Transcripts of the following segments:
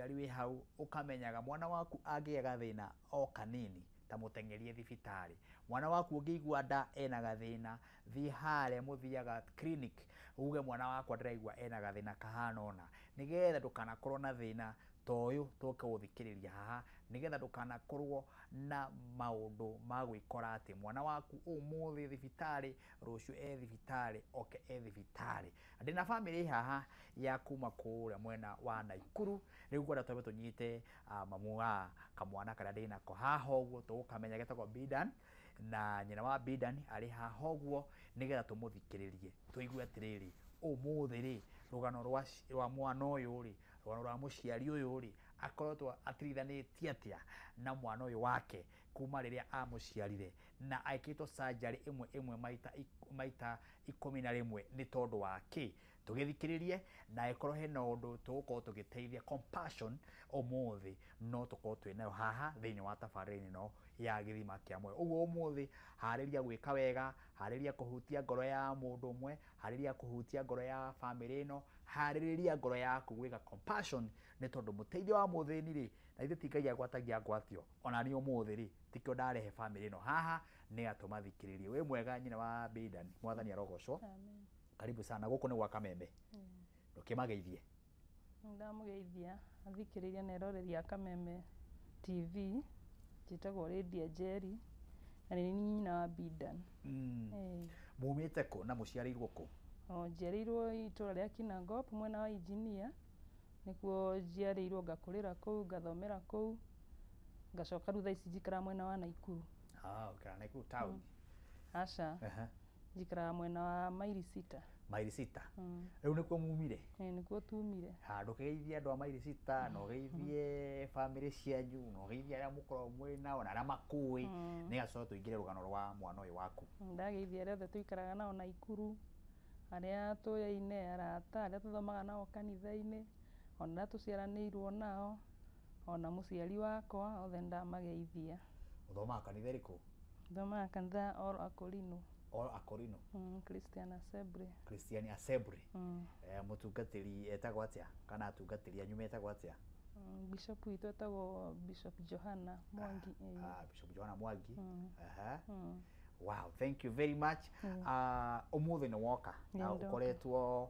Mũciari wĩ hau ũkamenyaga mwana waku angĩgĩa gathĩna o kanini ta mũteng'erie thibitarĩ. Mwana waku ũngĩigua nda ena gathĩna, thiĩ harĩa mũthiaga clinic uge mwana wakwa ndĩraigua ena gathĩna kahana ũna, nĩgetha ndũkanakorwo na thĩna ta ũyũ tũke gũthikĩrĩria haha, nĩgetha ndũkanakorwo na maũndũ ma gwĩkora atĩ mwana waku ũmũthĩ thibitarĩ, rũciũ e thibitarĩ, oke e thibitarĩ. Ndĩna bamĩrĩ haha ya kuma kũrĩa mwena wa Naikuru, rĩu ngwenda twambe tũnyite mamu wa kamwana karĩa ndĩnako haha ũguo, tũgũkamenya getagwo Bidan, na nyina wa Bidan arĩ haha ũguo, nĩgetha tũmũthikĩrĩrie tũigue atĩrĩrĩ, ũmũthĩ rĩ, rũgano rwa mwana ũyũ rĩ, rũgano rwa mũciari ũyũ rĩ, akoretwo atirithanĩtie atĩa na mwana ũyũ wake kuma rĩrĩa amũciarire, na ekĩtwo surgery ĩmwe ĩmwe maita 11 nĩ tondũ wa kĩ. Tũgĩthikĩrĩrie, na ĩkorwo hena ũndũ tũgũkorwo tũgĩteithia compassion ũmũthĩ, no tũkorwo twĩnayo haha thĩinĩ wa tabarĩra ĩno ya Gĩthima kĩa Muoyo. Ũguo ũmũthĩ harĩria gwĩka wega, harĩria kũhutia ngoro ya mũndũ ũmwe, harĩria kũhutia ngoro ya bamĩrĩ ĩno, harĩrĩria ngoro yaku gwĩka compassion, nĩ tondũ mũteithio wa mũthĩni rĩ, na ithuĩ ti Ngai agwatagia ngwatio, ona niĩ ũmũthĩ rĩ, tikĩo ndarehe bamĩrĩ ĩno haha nĩ atũmathikĩrĩrie. Wĩ mwega nyina wa Bidan, Mwathani arogocwo. Amen. Karibu sana, gũkũ nĩ gwa Kameme. Ndũkĩmageithie. Ndamũgeithia athikĩrĩria na eroreri a Kameme TV, njĩtagwo Lydia Njeri na nĩ nyina wa Bidan. Mumĩte kũ na mũciarĩirwo kũ? O, njiarĩirwo itũra rĩa Kinangop mwena wa Engineer, nĩkuo njiarĩirwo, ngakũrĩra kũu, ngathomera kũu, ngacoka rĩu thaa ici njikaraga mwena wa Naikuru. Ah, ũikaraga Naikuru town? Aca. Njikaraga mwena wa Maili Sita. Maili Sita? Rĩu nĩkuo mumire? Ĩĩ, nĩkuo tumire. Ha, ndũkĩgeithie andũ a Maili Sita, na ũgeithie bamĩrĩ cianyu, na ũgeithie arĩa mũkoragwo mwĩ nao, na arĩa makũĩ, nĩgetha tũcoke tũingĩre rũgano rwa mwana ũyũ waku. Ndageithia arĩa othe tũikaraga nao Naikuru, arĩa tũyaine, arata, arĩa tũthomaga nao kanitha-inĩ, ona arĩa tũciaranĩirwo nao, ona mũciari wakwa, othe nĩndamageithia. Ũthomaga kanitha ĩrĩkũ? Thomaga kanitha All Akorino. All Akorino? Christian Assembly. Christian Assembly. Mũtungatĩri etagwo atĩa? Kana atungatĩri anyu metagwo atĩa? Bishop witũ etagwo Bishop Johana Mwangi. Bishop Johana Mwangi. Wow, thank you very much. Ũmũthĩ nĩ woka. Na ũkoretwo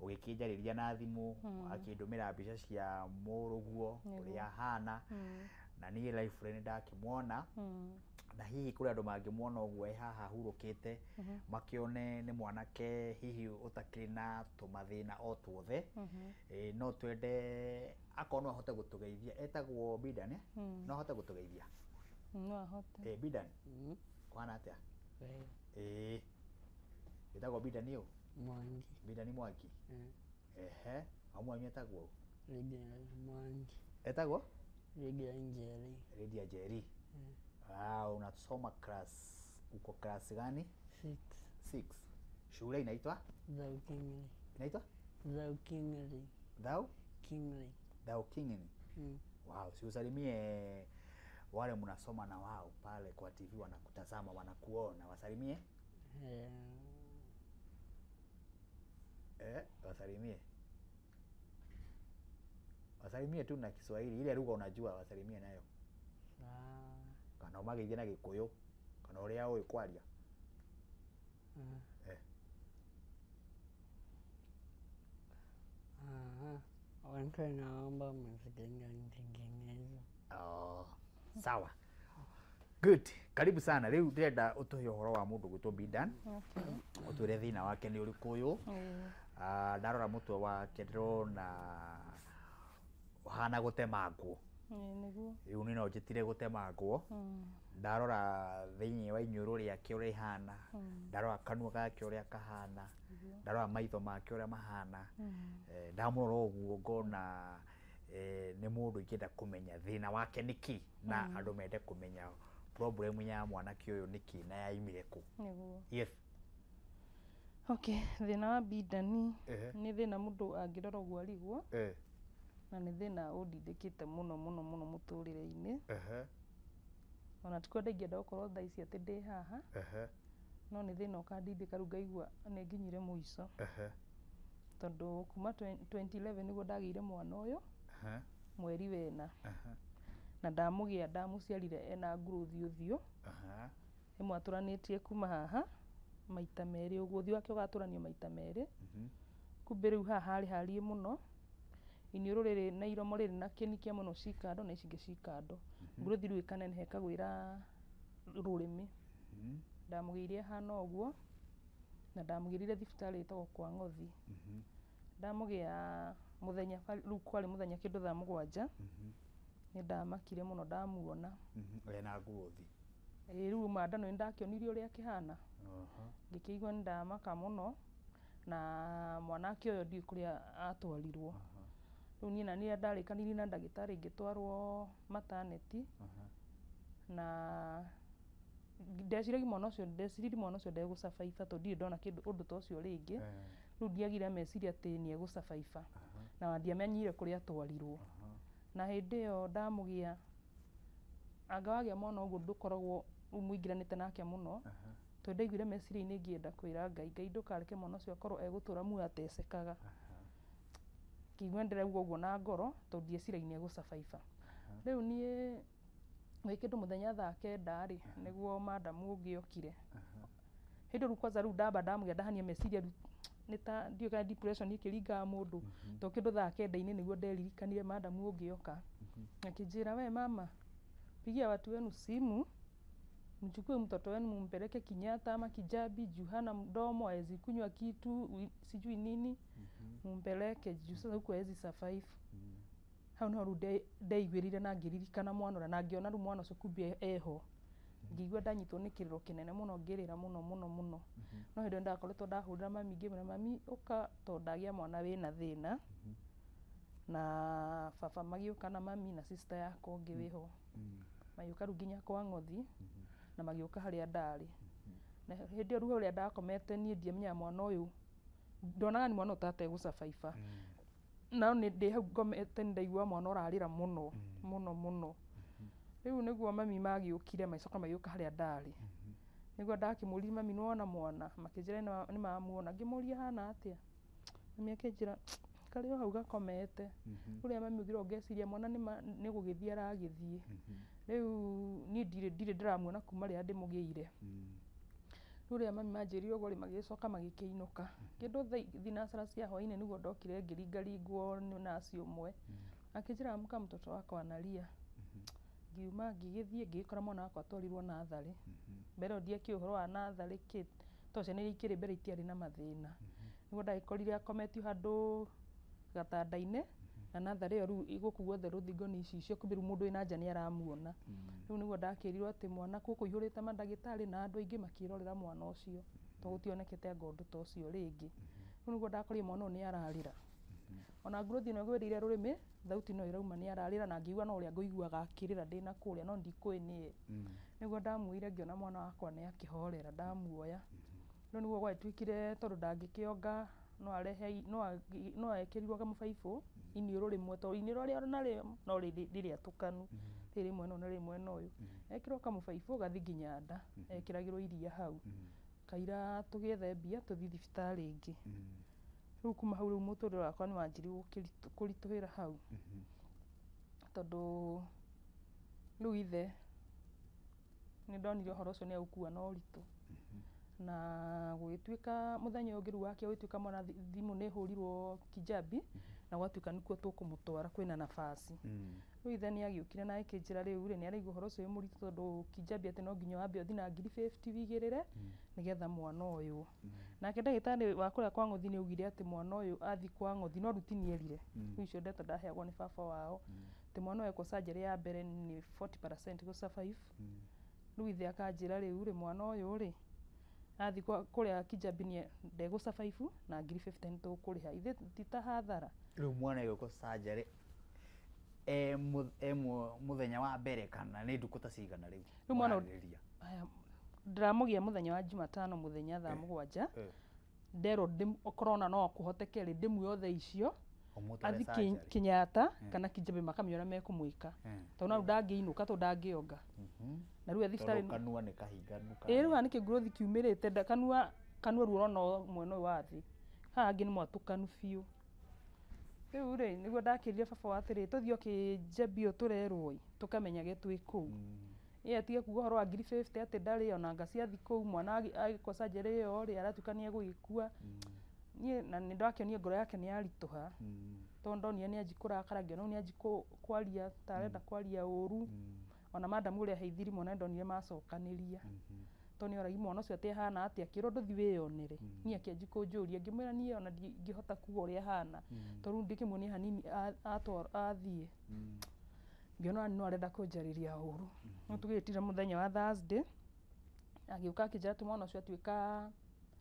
ũgĩkĩnjarĩria na thimũ, akĩndũmĩra mbica cia mũrũguo ũrĩa ahana. Na niĩ live nĩ ndakĩmuona. Na hihi kũrĩ andũ mangĩmuona ũguo e haha hurũkĩte, makĩone nĩ mwanake hihi ũtakĩrĩ na tũmathĩna o tuothe. No twende akorwo no ahote gũtũgeithia, etagwo Bidan, eh? No ahote gũtũgeithia? No ahote. Bidan? Kũhana atĩa? Wega. Etagwo Bidan ũũ? Mwangi. Bidan Mwangi? Ehe. Mamu wanyu etagwo ũũ? Lydia Mwangi. Etagwo? Lydia Njeri. Lydia Njeri. Unasoma class, uko class gani? 6. 6. Shule inaitwa? Thau Kingly. Inaitwa? Thau Kingly. Thau? Kingly. Thau Kingly. Wow, si usalimie wale mnasoma na wao pale kwa TV, wanakutazama, wanakuona, wasalimie? Wasalimie. Wasalimie tu na Kiswahili, ile lugha unajua wasalimie nayo. Kana ũmageithie na Gĩkũyũ, kana ũrĩa ũĩ kwaria. Watu naomba msitengeneze. Oh, sawa. Good. Karibu sana. Rĩu ndĩrenda ũtũhe ũhoro wa mũndũ gwĩtwo Bidan. Ũtwĩre thĩna wake nĩ ũrĩkũ ũyũ. Ndarora mũtwe wake ndĩrona ũhana gũtemangwo. Nĩguo. Rĩu niĩ no njĩtire gũtemangwo. Ndarora thĩinĩ wa iniũrũ rĩake ũrĩa ihana, ndarora kanua gake ũrĩa kahana, ndarora maitho make ũrĩa mahana. Ndamũrora ũguo ngona nĩ mũndũ ingĩenda kũmenya thĩna wake nĩ kĩ, na andũ mende kũmenya problem ya mwanake ũyũ nĩ kĩ na yaimire kũ. Nĩguo. Yes. Okay, thĩna wa Bidani nĩ thĩna mũndũ angĩrora ũguo arigwo. Na nĩ thĩna ũndindĩkĩte mũno mũno mũno mũtũrĩre-inĩ. Ona ti kwenda ingĩenda gũkorwo thaa ici atĩ ndĩ haha. No nĩ thĩna ũkandindĩka rĩu ngaigua nĩ nginyire mũico. Tondũ kuma 2011 nĩguo ndagĩire mwana ũyũ. Mweri wena. Na ndamũgĩa ndamũciarire ena nguruthi ũthiũ. Ĩmwatũranĩtie kuma haha maita merĩ ũguo, ũthiũ wake ũgatũranio maita merĩ. Kumbe rĩu haha harĩ hariĩ mũno, iniũrũ rĩrĩ na iromo rĩrĩ na kĩni kĩa mwena ũyũ ci kando na ici ingĩ ci kando. Nguruthi rĩu ĩkaneneha ĩkagwĩra rũrĩmĩ. Ndamũgĩire ahana ũguo, na ndamũgĩrire thibitarĩ ĩtagwo kwa Ng'othi. Ndamũgĩa mũthenya, rĩu kwarĩ mũthenya kĩndũ thaa 7, nĩ ndamakire mũno ndamuona. Ena nguruthi. Ĩĩ rĩu ma nda nĩ ndakĩonire ũrĩa akĩhana. Ngĩkĩigua nĩ ndamaka mũno, na mwanake ũyũ ndiũĩ kũrĩa atwarirwo. Rĩu niĩ na niĩ ndarĩkanirie na ndagĩtarĩ ngĩtwarwo maternity, na ndeciragia mwana ũcio, ndeciririe mwana ũcio ndegũ survive tondũ ndirĩ ndona kĩndũ ũndũ ta ũcio rĩngĩ. Rĩu ndiagire meciria atĩ nĩ egũ survive, na ndiamenyire kũrĩa atwarirwo. Na hĩndĩ ĩyo ndamũgĩa, anga wagĩa mwana ũguo ndũkoragwo rĩu mũingĩranĩte nake mũno, tondũ ndaiguire meciria-inĩ ngĩenda kwĩra Ngai, Ngai ndũkareke mwana ũcio akorwo egũtũra muoyo atecekaga. Ngĩigua ndĩrauga ũguo na ngoro, tondũ ndieciragia nĩ egũ survive. Rĩu niĩ gwĩ kĩndũ mũthenya thaa 9 rĩ, nĩguo madamu ũngĩ okire. Hĩndĩ rĩu kwanza rĩu ndamba ndamũgĩa ndahania meciria rĩu nĩ ta ndiũĩ kana depression ĩkĩringaga mũndũ. Tondũ kĩndũ thaa 9-inĩ nĩguo nderirikanire madamu ũngĩ oka. Akĩnjĩra, we mama, pigia watu wenu simu, mchukue mtoto wenu mumpeleke Kenyatta ama Kijabi juu hana mdomo, haezi kunywa kitu, sijui nini, mumpeleke juu sasa huku haezi survive. Hau niho rĩu ndeiguĩrĩire na ngĩririkana mwana ũrĩa, na ngĩona rĩu mwana ũcio kumbe eho. Ngĩigua ndanyitwo nĩ kĩrĩro kĩnene mũno, ngĩrĩra mũno mũno mũno. No hĩndĩ ĩyo ndakoretwo ndahũrĩra mami ngĩmwĩra, mami ũka tondũ ndagĩa mwana wĩna thĩna. Na baba magĩũka na mami na sister yakwa ũngĩ wĩho. Magĩũka rĩu nginya kwa Ng'othi, na magĩũka harĩa ndarĩ. Na hĩndĩ ĩyo rĩu harĩa ndakomete niĩ ndiamenyaga mwana ũyũ, ndonaga nĩ mwana ũyũ ta ategũ survive. No nĩ ndĩ hau ngomete nĩ ndaigua mwana ũrarĩra mũno mũno mũno. Rĩu nĩguo mami magĩũkire magĩcoka magĩũka harĩa ndarĩ. Nĩguo ndakĩmũririe mami nĩ wona mwana, makĩnjĩra nĩ mamuona. Ngĩmũria ahana atĩa, mami akĩnjĩra karĩ o hau gakomete. Rĩu mami augire ũguo ngeciria mwana nĩ gũgĩthiĩ aragĩthiĩ. Rĩu niĩ ndirĩ ndĩramuona kuma rĩrĩa ndĩmũgĩire. Rĩu rĩrĩa mami manjĩrire ũguo rĩ, magĩgĩcoka magĩkĩinũka. Kĩndũ thaa thinacara cia hwainĩ nĩguo ndokire ngĩringaringwo nĩ naci ũmwe. Akĩnjĩra amka mtoto wako analia. Ngiuma ngĩgĩthiĩ ngĩgĩkora mwana wakwa atwarirwo natharĩ. Mbere ĩyo ndiekĩũĩ ũhoro wa natharĩ kĩ, tondũ ciana iria ikĩrĩ mbere itiarĩ na mathĩna. Nĩguo ndagĩkorire akometio handũ gatanda-inĩ, na natharĩ ĩyo rĩu gũkũ guothe rũthingo nĩ icicio, kumbe rĩu mũndũ wĩna nja nĩ aramuona. Rĩu nĩguo ndakĩrirwo atĩ mwana gũkũ kũihũrĩte mandagĩtarĩ na andũ aingĩ makĩrorera mwana ũcio, tondũ gũtionekete anga ũndũ ta ũcio rĩngĩ. Rĩu nĩguo ndakorire mwana ũyũ nĩ ararĩra. Ona nguruthi ĩno ĩgwĩrĩire rũrĩmĩ, thauti no ĩrauma nĩ ararĩra, na ngĩigua no ũrĩa ngũiguaga akĩrĩra ndĩna kũrĩa, no ndikũĩ nĩye. Nĩguo ndamuoire ngĩona mwana wakwa nĩ akĩhorera, ndamuoya. Rĩu nĩguo gwagĩtuĩkire tondũ ndangĩkĩonga, no arehe, no ekĩrirwo kamũbaibũ iniũrũ rĩmwe, tondũ iniũrũ rĩrĩa narĩo no rĩrĩatũkanu, rĩrĩ mwena ũyũ na rĩrĩ mwena ũyũ. Ekĩrwo kamũbaibũ gathiĩ nginya nda, ekĩragĩrwo iria hau. Kaira tũgĩethe mbia tũthiĩ thibitarĩ ĩngĩ. Rĩu kuma hau rĩu mũtũrĩre wakwa nĩ wanjirie kũritũhĩra hau. Tondũ rĩu ithe nĩ ndonire ũhoro ũcio nĩ aũkua na ũritũ. Na gũgĩtuĩka mũthenya ũngĩ rĩu wake gũgĩtuĩka mwana thimũ nĩ ĩhũrirwo Kijabi, na gwatuĩka nĩkuo tũkũmũtwara kwĩna nafasi. Rĩu ithe nĩ agĩũkire na agĩkĩnjĩra rĩu rĩ, nĩ araigua ũhoro ũcio wĩ mũritũ tondũ Kijabi atĩ no nginya wambe ũthiĩ na ngiri 50 wĩigĩrĩre, nĩgetha mwana ũyũ. Nake ndagĩtarĩ wa kũrĩa kwa Ng'othi nĩ augire atĩ mwana ũyũ athiĩ kwa Ng'othi, no rĩu ti niĩ erire. Rĩu icio ndeto ndaheagwo nĩ baba wao. Atĩ mwana ũyũ ekwo surgery ya mbere nĩ 40% gũ survive. Rĩu ithe akanjĩra rĩu rĩ, mwana ũyũ rĩ, athiĩ kũrĩa Kijabi nĩ ndegũ survive na ngiri 50 nĩ tũkũrĩha. Ithe ti ta hathara. Rĩu mwana egwĩkwo surgery e mũthenya wa mbere kana nĩ ndukũ ta cigana rĩu? Rĩu mwana ndĩramũgĩa mũthenya wa Jumatano mũthenya thaa 7. Nderwo okorwo ona no kũhoteke rĩ, ndĩmuoe thaa icio, athiĩ Kenyatta kana Kijabi makamenya ũrĩa mekũmwĩka. Tondũ na rĩu ndangĩinũka tondũ ndangĩonga. Na rĩu thibitarĩ kanua nĩ kahinganu. Ĩĩ rĩu haha nĩkĩo nguruthi kiumĩrĩte, kanua kanua ruo ũrona mwena ũyũ wa thĩ. Haha hangĩ nĩ mwatũkanu biũ. Rĩu rĩ nĩguo ndakĩrire baba wa atĩrĩ tũthiĩ o kĩnjambio tũrerwo ĩ tũkamenyage twĩ kũu. Ĩ atige kuga ũhoro wa ngiri 50 atĩ ndarĩ ona anga ciathi kũu mwana agĩkwo surgery ĩyo rĩ aratuĩka nĩ egũgĩkua. Niĩ na nĩ ndakĩonire ngoro yake nĩ yaritũha tondũ ndonire nĩ anji kũrakara ngĩona ũyũ nĩ anji kwaria ta arenda kwaria ũru. Ona madamu ũrĩa heithiri mwana nĩ ndonire macokanĩria tondũ nĩ oragi mwana ũcio atĩ ahana atĩa akĩrwo ndũthi wĩyonere. Niĩ akĩanji kũnjũria ngĩmwĩra niĩ ona ndingĩhota kuga ũrĩa ahana tondũ rĩu ndĩkĩmuonia hanini athiĩ. Ngĩona no arenda kũnjarĩria ũru. No tũgĩtire mũthenya wa Thursday agĩũka akĩnjĩra atĩ mwana ũcio atuĩka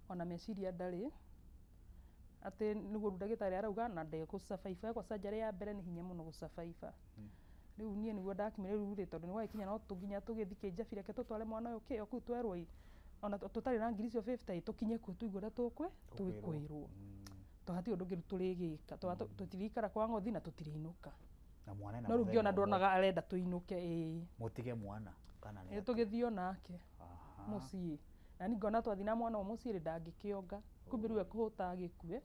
ona meciria ndarĩ atĩ nĩguo rĩu ndagĩtarĩ arauga na ndegũ survive ekwo surgery ya mbere nĩ hinya mũno gũ survive. Rĩu niĩ nĩguo ndakĩmwĩra rĩu rĩ tondũ nĩ gwagĩkinya no tũnginya tũgĩthiĩ kĩnjabi reke tũtware mwana ũyũ kĩ o kũu twerwo ĩ ona tũtarĩ na ngiri icio 50 ĩ tũkinye kuo tũigue ũrĩa tũkwĩrwo. Tondũ hatirĩ ũndũ ũngĩ tũrĩgĩka tondũ tũtirĩikara kwa ng'othi na tũtirĩinũka. Na mwana ena No rĩu mũthenya ngĩona ũmwe. ndonaga arenda tũinũke ĩĩ. Mũtige mwana kana nĩ Ĩ tũgĩthiĩ onake mũciĩ. Na niĩ ngona twathiĩ na mwana ũyũ mũciĩ rĩ ndangĩkĩonga. Kumbe rĩu ekũhũta agĩkue.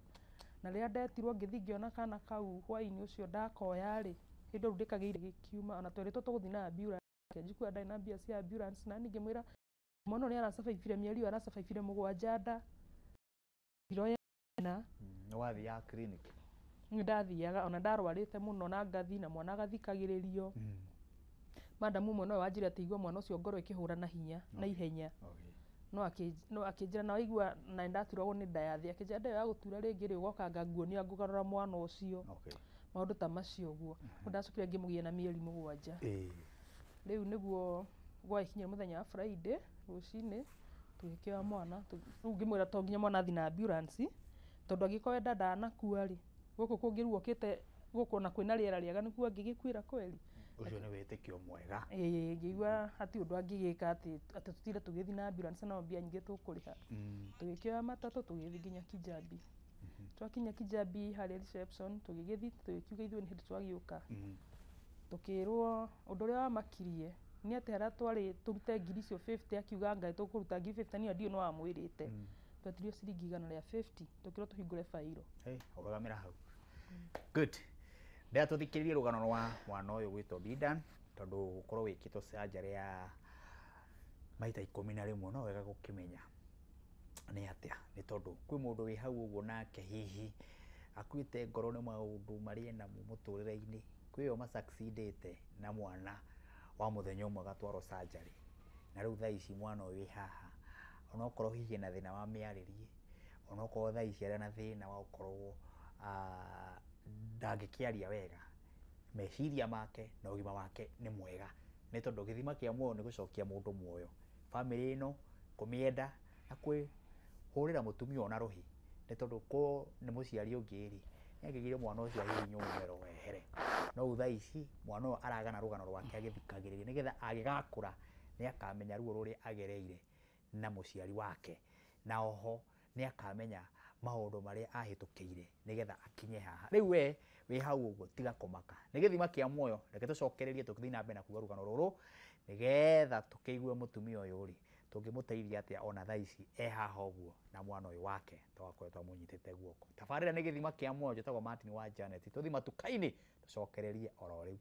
Na rĩrĩa ndetirwo ngĩthiĩ ngĩona kana kau hwaĩ-inĩ ũcio ndakoya rĩ hĩndĩ ĩyo rĩu ndĩkagĩire gĩkiuma ona twerĩtwo tũgũthiĩ na ambulance. Akĩnjĩkua ndarĩ na mbia cia ambulance na niĩ ngĩmwĩra mwana ũyũ nĩ arasurvivire mĩeri ĩyo arasurvivire mũgwanja nda. Kiro ĩna. Nĩ wathiaga clinic? Nĩ ndathiaga ona ndarwarĩte mũno na ngathi na mwana agathikagĩrĩrio. Madamu ũmwe nowe wanjĩrire atĩ igua mwana ũcio ngoro ĩkĩhũra na hinya na ihenya. No akĩnjĩra na waigua na nĩndaturagwo nĩ nda ya thĩ akĩnjĩra nda ĩyo yagũtura rĩngĩ rĩ ũgoka nguonia ngũgarũra mwana ũcio. Maũndũ ta macio ũguo. Rĩu ndacokire ngĩmũgĩa na mĩeri mũgwanja. Rĩu nĩguo gwagĩkinyire mũthenya wa Friday rũcinĩ tũgĩkĩoya mwana rĩu ngĩmwĩra to nginya mwana athiĩ na ambulance tondũ angĩkorwo we nda ndanakua rĩ gũkũ kũngĩ rĩu okĩte gũkũ ona kwĩna rĩera rĩega nĩkuo angĩgĩkuĩra kweri. Ũcio nĩ wĩtĩkio mwega. Ĩĩ ngĩigua hatirĩ ũndũ angĩgĩka atĩ tũtinde tũgĩthiĩ na ambulance no mbia nyingĩ tũkũrĩha. Tũgĩkĩoya matatũ tũgĩthiĩ nginya Kijabi. Twakinya Kijabi harĩa reception tũgĩgĩthiĩ tũgĩkiuga ithuĩ nĩ hĩndĩ twagĩũka. Tũkĩrwo ũndũ ũrĩa wamakirie nĩ atĩ harĩa twarĩ tũrute ngiri icio 50 akiuga Ngai tũkũruta ngiri 50 niĩ ndiũĩ no amwĩrĩte. Twetirio ciringi igana rĩa 50 tũkĩrwo tũhingũre bairo. Ũrũgamĩra hau. Good. Ndĩra tũthikĩrĩrie rũgano rwa mwana ũyũ gwĩtwo Bidan tondũ gũkorwo wĩkĩtwo surgery ya maita 11 no wega gũkĩmenya nĩ atĩa nĩ tondũ kwĩ mũndũ wĩ hau ũguo nake hihi akuĩte ngoro nĩ maũndũ marĩa enamo mũtũrĩre-inĩ kwĩyo masucceedĩte na mwana wa mũthenya ũmwe agatwarwo surgery na rĩu thaa ici mwana ũyũ wĩ haha onokorwo hihi ena thĩna wa mĩarĩrie onokorwo thaa ici arĩ na thĩna wa gũkorwo ndangĩkĩaria wega meciria make na ũgima wake nĩ mwega nĩ tondũ gĩthima kĩa muoyo nĩ gũcokia mũndũ muoyo. Bamĩrĩ ĩno kũmĩenda na kwĩhũrĩra mũtumia ona rũhĩ nĩ tondũ ko nĩ mũciari ũngĩ rĩ nĩangĩgĩire mwana ũcio ahihinywo mũmero wehere no rĩu thaa ici mwana ũyũ aragana rũgano rwake agĩthikagĩrĩria nĩgetha agĩgakũra nĩ akamenya ruo rũrĩa agereire na mũciari wake na oho nĩ akamenya maũndũ marĩa ahĩtũkĩire nĩgetha akinye haha. Rĩu we wĩ hau ũguo tiga kũmaka nĩ gĩthima kĩa muoyo reke tũcokererie tũgĩthiĩ na mbere na kuga rũgano rũrũ nĩgetha tũkĩigue mũtumia ũyũ rĩ tũngĩmũteithia atĩa ona thaa ici e haha ũguo na mwana ũyũ wake twakorwo twamũnyitĩte guoko. Tabarĩra nĩ gĩthima kĩa muoyo njĩtagwo Martin wa Janet tũthiĩ matuka-inĩ tũcokererie oro rĩu.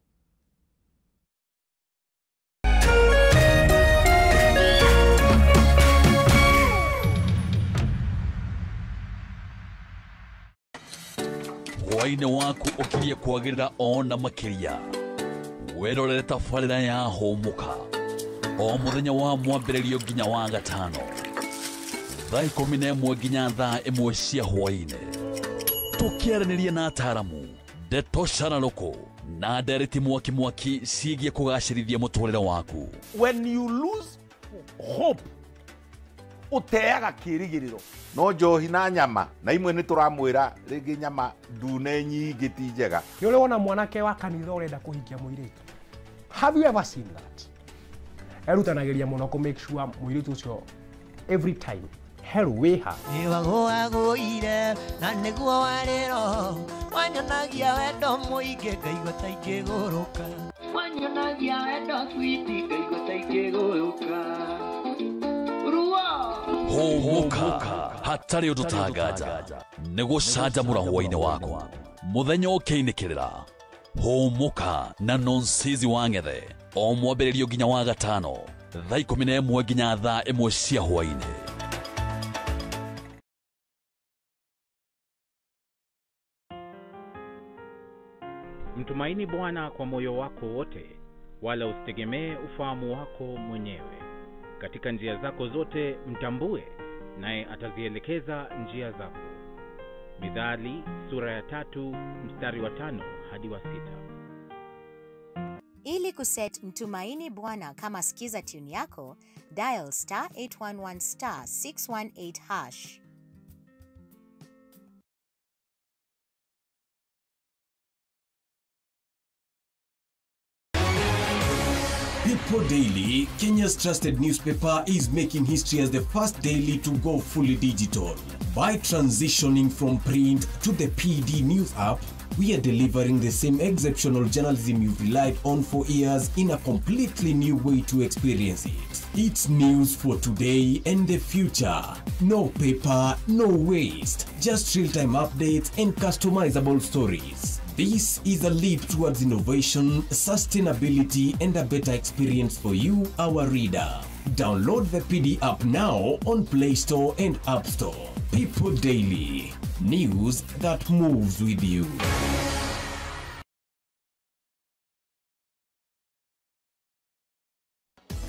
Hwaĩ-inĩ waku ũkirie kwagĩrĩra ona makĩria werorere tabarĩra ya Hũmũka o mũthenya wa mwambĩrĩrio nginya wa gatano thaa 11 nginya thaa 1 cia hwaĩ-inĩ tũkĩaranĩria na ataaramu ndeto cararũkũ na ndereti mwaki mwaki ciĩgiĩ kũgacĩrithia mũtũrĩre waku. When you lose hope ũteaga kĩrĩgĩrĩro no njohi na nyama na imwe nĩ tũramwĩra rĩngĩ nyama ndune nyingĩ ti njega. Nĩ ũrĩ wona mwanake wa kanitha ũrenda kũhikia mũirĩtu? Have you ever seen that? Erutanagĩria mũno kũ make sure mũirĩtu ũcio every time hello wĩha nĩwagũagũire na nĩguo warĩro wanyonagia wendo mũingĩ ngaigua ta ingĩgũrũka wanyonagia wendo switi ngaigua ta ingĩgũrũka. Hũmũka hatarĩ ũndũ tanganja nĩ gũcanjamũra hwaĩ-inĩ waku. Mũthenya ũkĩinĩkĩrĩra Hũmũka na Nonsizi wa Ng'ethe o mwambĩrĩrio nginya wa gatano thaa 11 nginya thaa 1 cia hwaĩ-inĩ. Mtumaini Bwana kwa moyo wako wote, wala usitegemee ufahamu wako mwenyewe. Katika njia zako zote mtambue, naye atazielekeza njia zako. Mithali sura ya 3 mstari wa 5 hadi wa 6. Ili kuset Mtumaini Bwana kama skiza tune yako, dial *811 *618#. People Daily, Kenya's trusted newspaper, is making history as the first daily to go fully digital. By transitioning from print to the PD News app, we are delivering the same exceptional journalism you've relied on for years in a completely new way to experience it. It's news for today and the future. No paper, no waste, just real-time updates and customizable stories. This is a leap towards innovation, sustainability, and a better experience for you, our reader. Download the PD app now on Play Store and App Store. People Daily, news that moves with you.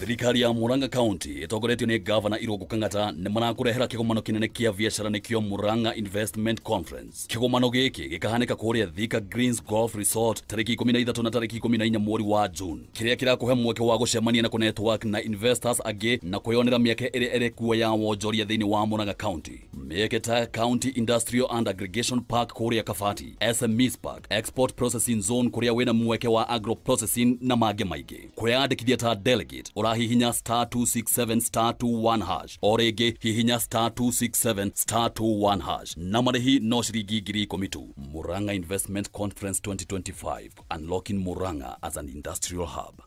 Thirikari ya Murang'a County ĩtongoretio nĩ Gavana Irũngũ Kang'ata nĩ marakũrehera kĩgomano kĩnene kĩa biacara nĩkĩo Murang'a Investment Conference. Kĩgomano gĩkĩ gĩkahanĩka kũrĩa Thika Greens Golf Resort tarĩki 13 na tarĩki 14 mweri wa June, kĩrĩa kĩrakũhe mweke wa gũcemania na kũnetwork na investors angĩ na kwĩyonera mĩeke ĩrĩa ĩrĩ kuo ya wonjoria thĩinĩ wa Murang'a County. Mĩeke ta County Industrial and Aggregation Park kũrĩa Kabati, SMEs Park, Export Processing Zone kũrĩa wĩna mweke wa agro processing na mangĩ maingĩ. Kwĩyandĩkithia ta delegate hihinya *267 *21# o rĩngĩ hihinya *267 *21# na marĩhi no ciringi 10,000 tu. Murang'a Investment Conference 2025, unlocking Murang'a as an industrial hub.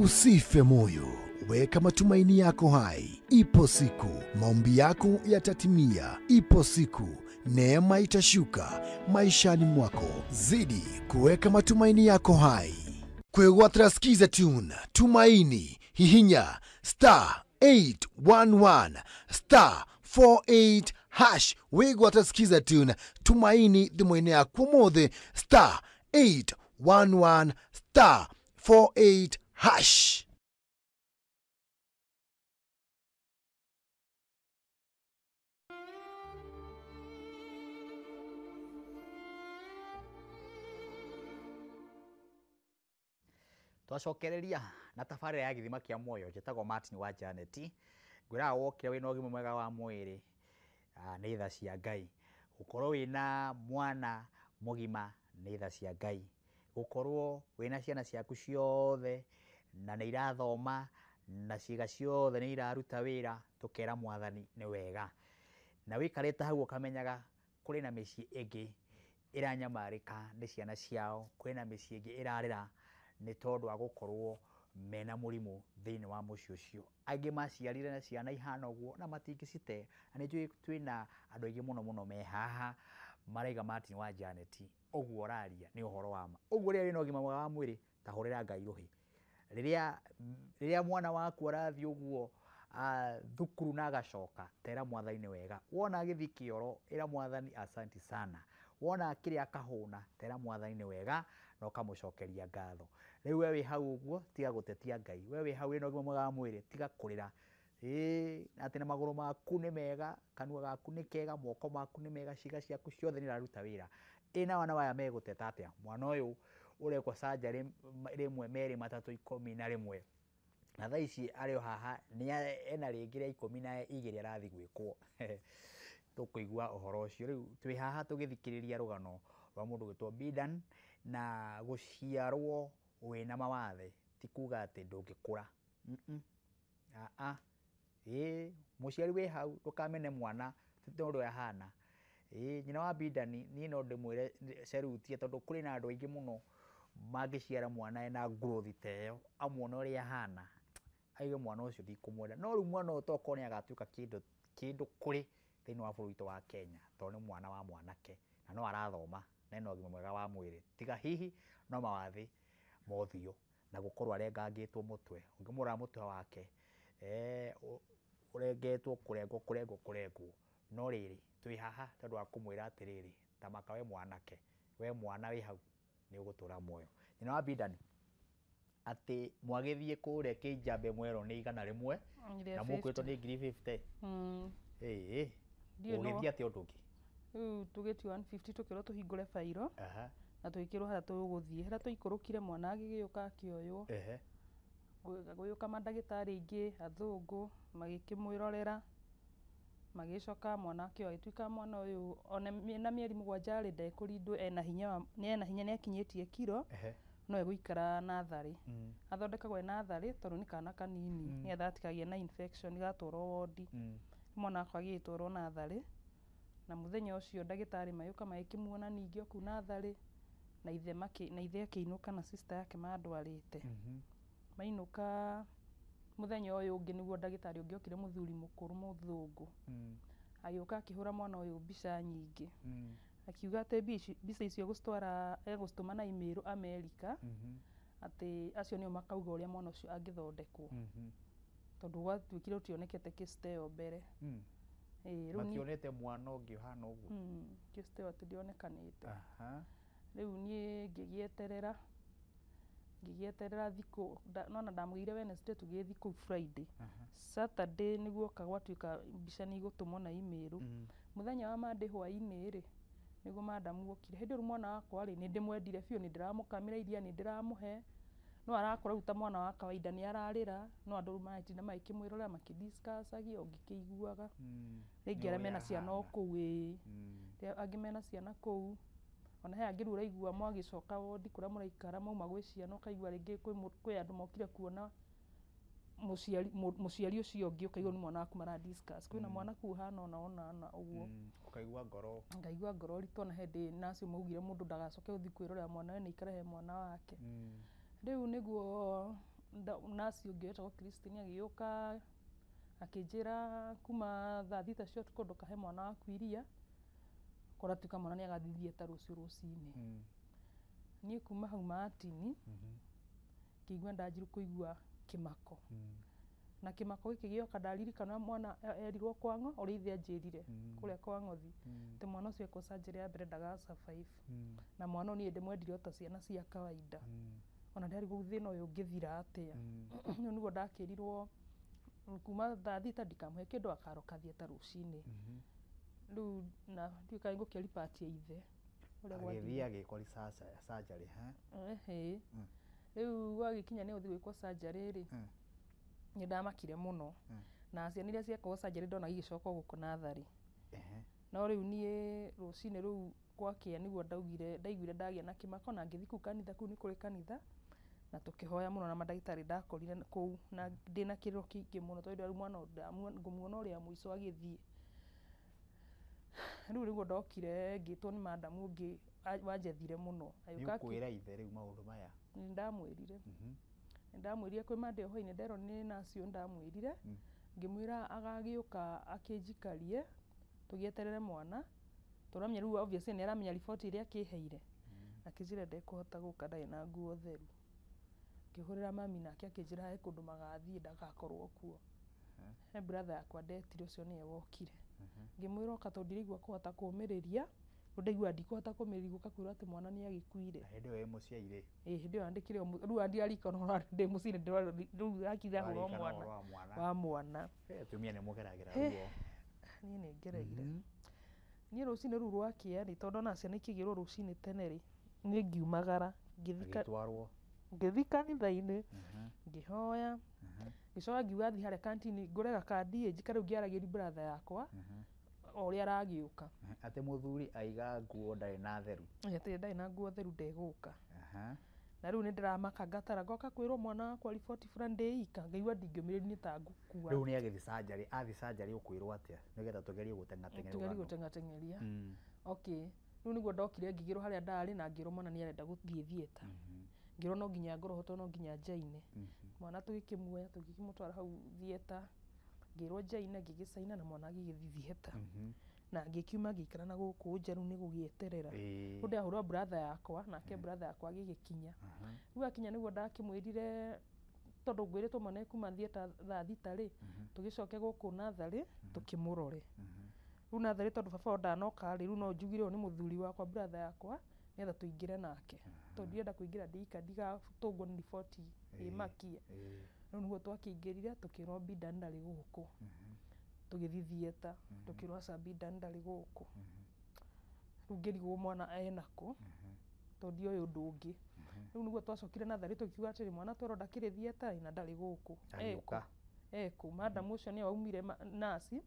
Usife moyo, weka matumaini yako hai. Ipo siku maombi yako yatatimia. Ipo siku neema itashuka maishani mwako. Zidi kuweka matumaini yako hai. Kwegwatra skiza tune Tumaini, hihinya *811 *48#. Wegwatra skiza tune Tumaini thimũ-inĩ yaku ũmũthĩ *811 *48#. Twacokereria na tabarĩra ya gĩthima kĩa muoyo. Njĩtagwo Martin wa Janet. Ngwĩraga wokĩra wĩna ũgima mwega wa mwĩrĩ, nĩ tha cia Ngai. Gũkorwo wĩna mwana mũgima nĩ tha cia Ngai. Gũkorwo wĩna ciana ciaku ciothe na nĩ irathoma na ciĩga ciothe nĩ iraruta wĩra, tũkera Mwathani nĩ wega. Na wĩikarĩte hau ũkamenyaga kũrĩ na mĩciĩ ĩngĩ ĩranyamarĩka nĩ ciana ciao, kwĩna mĩciĩ ĩngĩ ĩrarĩra nĩ tondũ wa gũkorwo mena mũrimũ thĩinĩ wa mũciĩ ũcio. Angĩ maciarire na ciana ihana ũguo na matingĩcite. Na nĩ njũĩ twĩna andũ aingĩ mũno mũno me haha maraiga Martin wa Janet, ũguo ũraria nĩ ũhoro wa ma. Ũguo rĩrĩa wĩna ũgima mwega wa mwĩrĩ, ta hũrĩra Ngai rũhĩ. Rĩrĩa mwana waku arathiĩ ũguo thukuru na agacoka, tera Mwathani nĩ wega. Wona agĩthiĩ kĩoro, ĩra Mwathani asanti sana. Wona akĩrĩa akahũna, tera Mwathani nĩ wega na ũkamũcokeria ngatho. Rĩu we wĩ hau ũguo, tiga gũtetia Ngai. We wĩ hau wĩna ũgima mwega wa mwĩrĩ, tiga kũrĩra. Atĩ na magũrũ maku nĩ mega, kanua gaku nĩ kega, moko maku nĩ mega, ciĩga ciaku ciothe nĩ iraruta wĩra. Ĩ na wana aya megũteta atĩa? Mwana ũyũ ũrekwo surgery rĩmwe, merĩ, matatũ, 11, na thaa ici arĩ o haha nĩ ena rĩngĩ rĩa 12 arathiĩ gwĩkwo. Tũkũigua ũhoro ũcio. Rĩu twĩ haha tũgĩthikĩrĩria rũgano rwa mũndũ gwĩtwo Bidan, na gũciarwo wĩna mawathe ti kuga atĩ ndũngĩkũra. Mũciari wĩ hau ndũkamene mwana ti tondũ ũrĩa ahana. Nyina wa Bidani niĩ no ndĩmwĩre cerutie, tondũ kũrĩ na andũ aingĩ mũno mangĩciara mwana ena growth ta ĩyo, amuona ũrĩa ahana aigue mwana ũcio ndikũmwenda. No rĩu mwana ũyũ tokorwo nĩ agatuĩka kĩndũ kũrĩ Thĩinĩ wa bũrũri witũ wa Kenya, tondũ nĩ mwana wa mwanake na no arathoma na ena ũgima mwega wa mwĩrĩ, tiga hihi no mawathĩ ma ũthiũ na gũkorwo arengangĩtwo mũtwe. Ũngĩmũrora mũtwe wake ũrengetwo kũrengwo kũrengwo kũrengwo. No rĩrĩ, twĩ haha tondũ wa kũmwĩra atĩrĩrĩ, ta maka we mwanake, we mwana wĩ hau nĩ ũgũtũra muoyo. Nyina wa Bidani, atĩ mwagĩthiĩ kũrĩa Kĩnjambe mwerwo nĩ 100 na mũkwĩtwo nĩ 50,000. Ĩĩ, ũgĩthiĩ atĩa ũndũ ũngĩ? Rĩu tũgĩtio 150 tũkĩrwo tũhingũre bairo na tũgĩkĩrwo harĩa tũgũthiĩ. Harĩa twaikũrũkire mwana agĩgĩũka akĩoywo. Gũgĩũka mandagĩtarĩ aingĩ athũngũ magĩkĩmwĩrorera, magĩcoka mwana akĩoywo agĩtuĩka mwana ũyũ ona na mĩeri 7 rĩ ndekũrindwo, ena hinya, ena hinya, nĩakinyĩtie kiro, no egũikara natharĩ. Athondekagwo e natharĩ tondũ nĩ kana kanini, nĩgetha gatikagĩe na infection gatwarwo wondi. Mwana wakwa agĩgĩtwarwo natharĩ, na mũthenya ũcio ndagĩtarĩ magĩũka magĩkĩmuona ningĩ o kũu natharĩ, na ithe na ithe akĩinũka na sister yake mandwarĩte. Mainũka mũthenya ũyũ ũngĩ nĩguo ndagĩtarĩ ũngĩ okire, mũthuri mũkũrũ mũthũngũ, agĩũka akĩhũra mwana ũyũ mbica nyingĩ, akiuga atĩ mbica icio egũcitwara, egũcitũma na email America, atĩ acio nĩo makauga ũrĩa mwana ũcio angĩthondekwo, tondũ gwatuĩkire gũtionekete cyst ĩyo mbere. Ĩĩ, rĩu Mationete mwana ũngĩ ũhana ũguo? Cyst ĩyo atĩ ndĩonekanĩte. Rĩu niĩ ngĩgĩeterera, ngĩgĩeterera thikũ, nona ndamũgĩire Wednesday, tũgĩgĩthiĩ kũu Friday. Saturday nĩguo oka gwatuĩka mbica nĩ igũtũmwo na email. Mũthenya wa Monday hwaĩ-inĩ rĩ, nĩguo madamu okire. Hĩndĩ ĩyo rĩu mwana wakwa rĩ, nĩ ndĩmwendire biũ, nĩ ndĩramũkamĩra iria, nĩ ndĩramũhe, no arakũra rĩu ta mwana wa kawaida, nĩ ararĩra, no andũ rĩu maratinda magĩkĩmwĩrorera makĩdiscussagia o ngĩkĩiguaga. Rĩngĩ arĩa mena ciana o kũu, ĩĩ, angĩ mena ciana kũu, ona he angĩ rĩu ũraigua mwagĩcoka wondi kũrĩa mũraikara mwauma gwĩ ciana, ũkaigua rĩngĩ kwĩ andũ mokire kuona mũciari, mũciari ũcio ũngĩ, ũkaigua nĩ mwana waku mara discuss, kwĩna mwana kũu ũhana ũna ũna ũna ũguo. Ũkaigua ngoro. Ngaigua ngoro ritũ. Ona hĩndĩ nacio maugire mũndũ ndagacoke gũthiĩ kwĩrorera mwana we, nĩ aikare he mwana wake. Rĩu nĩguo nurse ũngĩ wetagwo Christine agĩũka akĩnjĩra kuma thaa 6 cia ũtukũ ndũkahe mwana waku iria, kũratuĩka mwana nĩ agathiĩ theatre rũciũ rũcinĩ. Niĩ kuma hau Martin ngĩigua ndanjirie kũigua kĩmako, na kĩmako gĩkĩ gĩoka ndaririkana mwana erirwo kwa ng'o ũrĩa ithe anjĩrire kũrĩa kwa ng'othi, atĩ mwana ũcio ekwo surgery ya mbere ndaga survive. Na mwana ũyũ niĩ ndĩmwendire o ta ciana cia kawaida, ona ndarigwo thĩna ũyũ ũngĩthira atĩa. Rĩu nĩguo ndakĩrirwo kuma thaa 6 ndikamũhe kĩndũ, akaroka theatre rũcinĩ. Rĩu na ndiũĩ kana ngũkĩria riboti ya ithe ũrĩa Agĩthiĩ gwathire. Agĩkwo surgery ha? Ehe. Rĩu gwagĩkinya nĩ gũthiĩ gwĩkwo surgery rĩ, nĩ ndamakire mũno, na ciana iria ciekagwo surgery ndona igĩcoka gũkũ natharĩ. No rĩu niĩ rũcinĩ rũu gwakĩa nĩguo ndaugire, ndaiguire ndagĩa na kĩmako na ngĩthiĩ kũu kanitha, kũu nĩ kũrĩ kanitha, na tũkĩhoya mũno na mandagĩtarĩ ndakorire kũu, na ndĩna kĩrĩro kĩingĩ mũno tondũ rĩu mwana ũyũ ngũmuona ũrĩa mũico agĩthiĩ. Rĩu nĩguo ndokire ngĩtwo nĩ madamu ũngĩ wanjethire mũno. Nĩ Agĩũka ũkwĩra ithe rĩu maũndũ maya? Nĩ ndamwĩrire, nĩ ndamwĩrire kwĩ Monday hwainĩ nderwo nĩ nurse ũyũ, ndamwĩrire ngĩmwĩra agagĩũka akĩnjikarie tũgĩeterere mwana, tũramenya rĩu obviously nĩ aramenya riboti ĩrĩa akĩheire. Akĩnjĩra ndekũhota gũka, ndarĩ na nguo theru. Ngĩhũrĩra mami nake akĩnjĩra he kũndũ magathiĩ ndagakorwo kuo. He brother yakwa ndetire, ũcio nĩwe wokire. Ngĩmwĩra oka tondũ ndiraigua kũhota kũmĩrĩria, rĩu ndaigua ndikũhota kũmĩrĩria gũka kwĩrwo atĩ mwana nĩ agĩkuire. Na hĩndĩ ĩyo wĩ mũciĩ rĩ? Ĩĩ, hĩndĩ ĩyo andĩkire rĩu ndirarikana ũhoro ndĩ mũciĩ, rĩu hakiri irahũra o Ũraririkana mwana ũhoro wa mwana. Wa mwana. Atumia nĩ mũgeragĩra He, ruo. Niĩ nĩ ngereire. Niĩ rũcinĩ rũu rwakĩa rĩ, tondũ ona ciana ikĩgĩrwo rũcinĩ tene rĩ, niĩ ngiumagara ngĩthiĩ Agĩtwarwo. Ngĩthiĩ kanitha-inĩ ngĩhoya, ngĩcoka ngiuga thiĩ harĩa kantini ngũre gakandi ĩ njikare rĩu ngĩaragĩria brother yakwa o ũrĩa aragĩũka. Atĩ mũthuri aiga nguo ndarĩ na theru. Atĩ ndarĩ na nguo theru, ndegũka. Na rĩu nĩ ndĩramaka, ngatara ngoka kwĩrwo mwana wakwa riboti fulani ndĩika, ngaigua ndingĩũmĩrĩria, nĩ ta ngũkua. Rĩu nĩ agĩthiĩ surgery, athiĩ surgery ũkwĩrwo atĩa nĩgetha tũgerie gũteng'ateng'eria Tũgerie rũgano? gũteng'ateng'eria. Okay, rĩu nĩguo ndokire ngĩgĩrwo harĩa ndarĩ na ngĩrwo mwana nĩ arenda gũthiĩ theatre. Ngĩrwo no nginya ngorwo ho tondũ no nginya njaine mwana. Tũgĩkĩmuoya tũgĩkĩmũtwara hau theatre. Ngĩrwo njaine, ngĩgĩcaina na mwana agĩgĩthiĩ theatre. Na ngĩkiuma ngĩikara na gũkũ nja rĩu nĩ gũgĩeterera. Rĩu ndahũrwo brother yakwa, nake brother yakwa agĩgĩkinya. Rĩu akinya nĩguo ndakĩmwĩrire, tondũ ngwĩrĩtwo mwana ekuma theatre thaa 6 rĩ, tũgĩcoke gũkũ natharĩ tũkĩmũrore. Rĩu natharĩ, tondũ baba wao ndanoka rĩ, rĩu no njugire ũyũ nĩ mũthuri wakwa, brother yakwa, nĩgetha tũingĩre nake, tondũ ndirenda kũingĩra ndĩ ika ndigatũngwo nĩ riboti ĩmakie. Rĩu nĩguo twakĩingĩrire, tũkĩrwo Bidan ndarĩ gũkũ. Tũgĩthiĩ theatre, tũkĩrwo aca, Bidan ndarĩ gũkũ. Rĩu ngĩrigwo mwana enakũ, tondũ ndioĩ ũndũ ũngĩ. Rĩu nĩguo twacokire natharĩ, tũkiuga atĩrĩ, mwana twerwo ndakĩrĩ theatre na ndarĩ gũkũ. Agĩũka. Ekũ? Madam ũcio nĩwe waumire nurse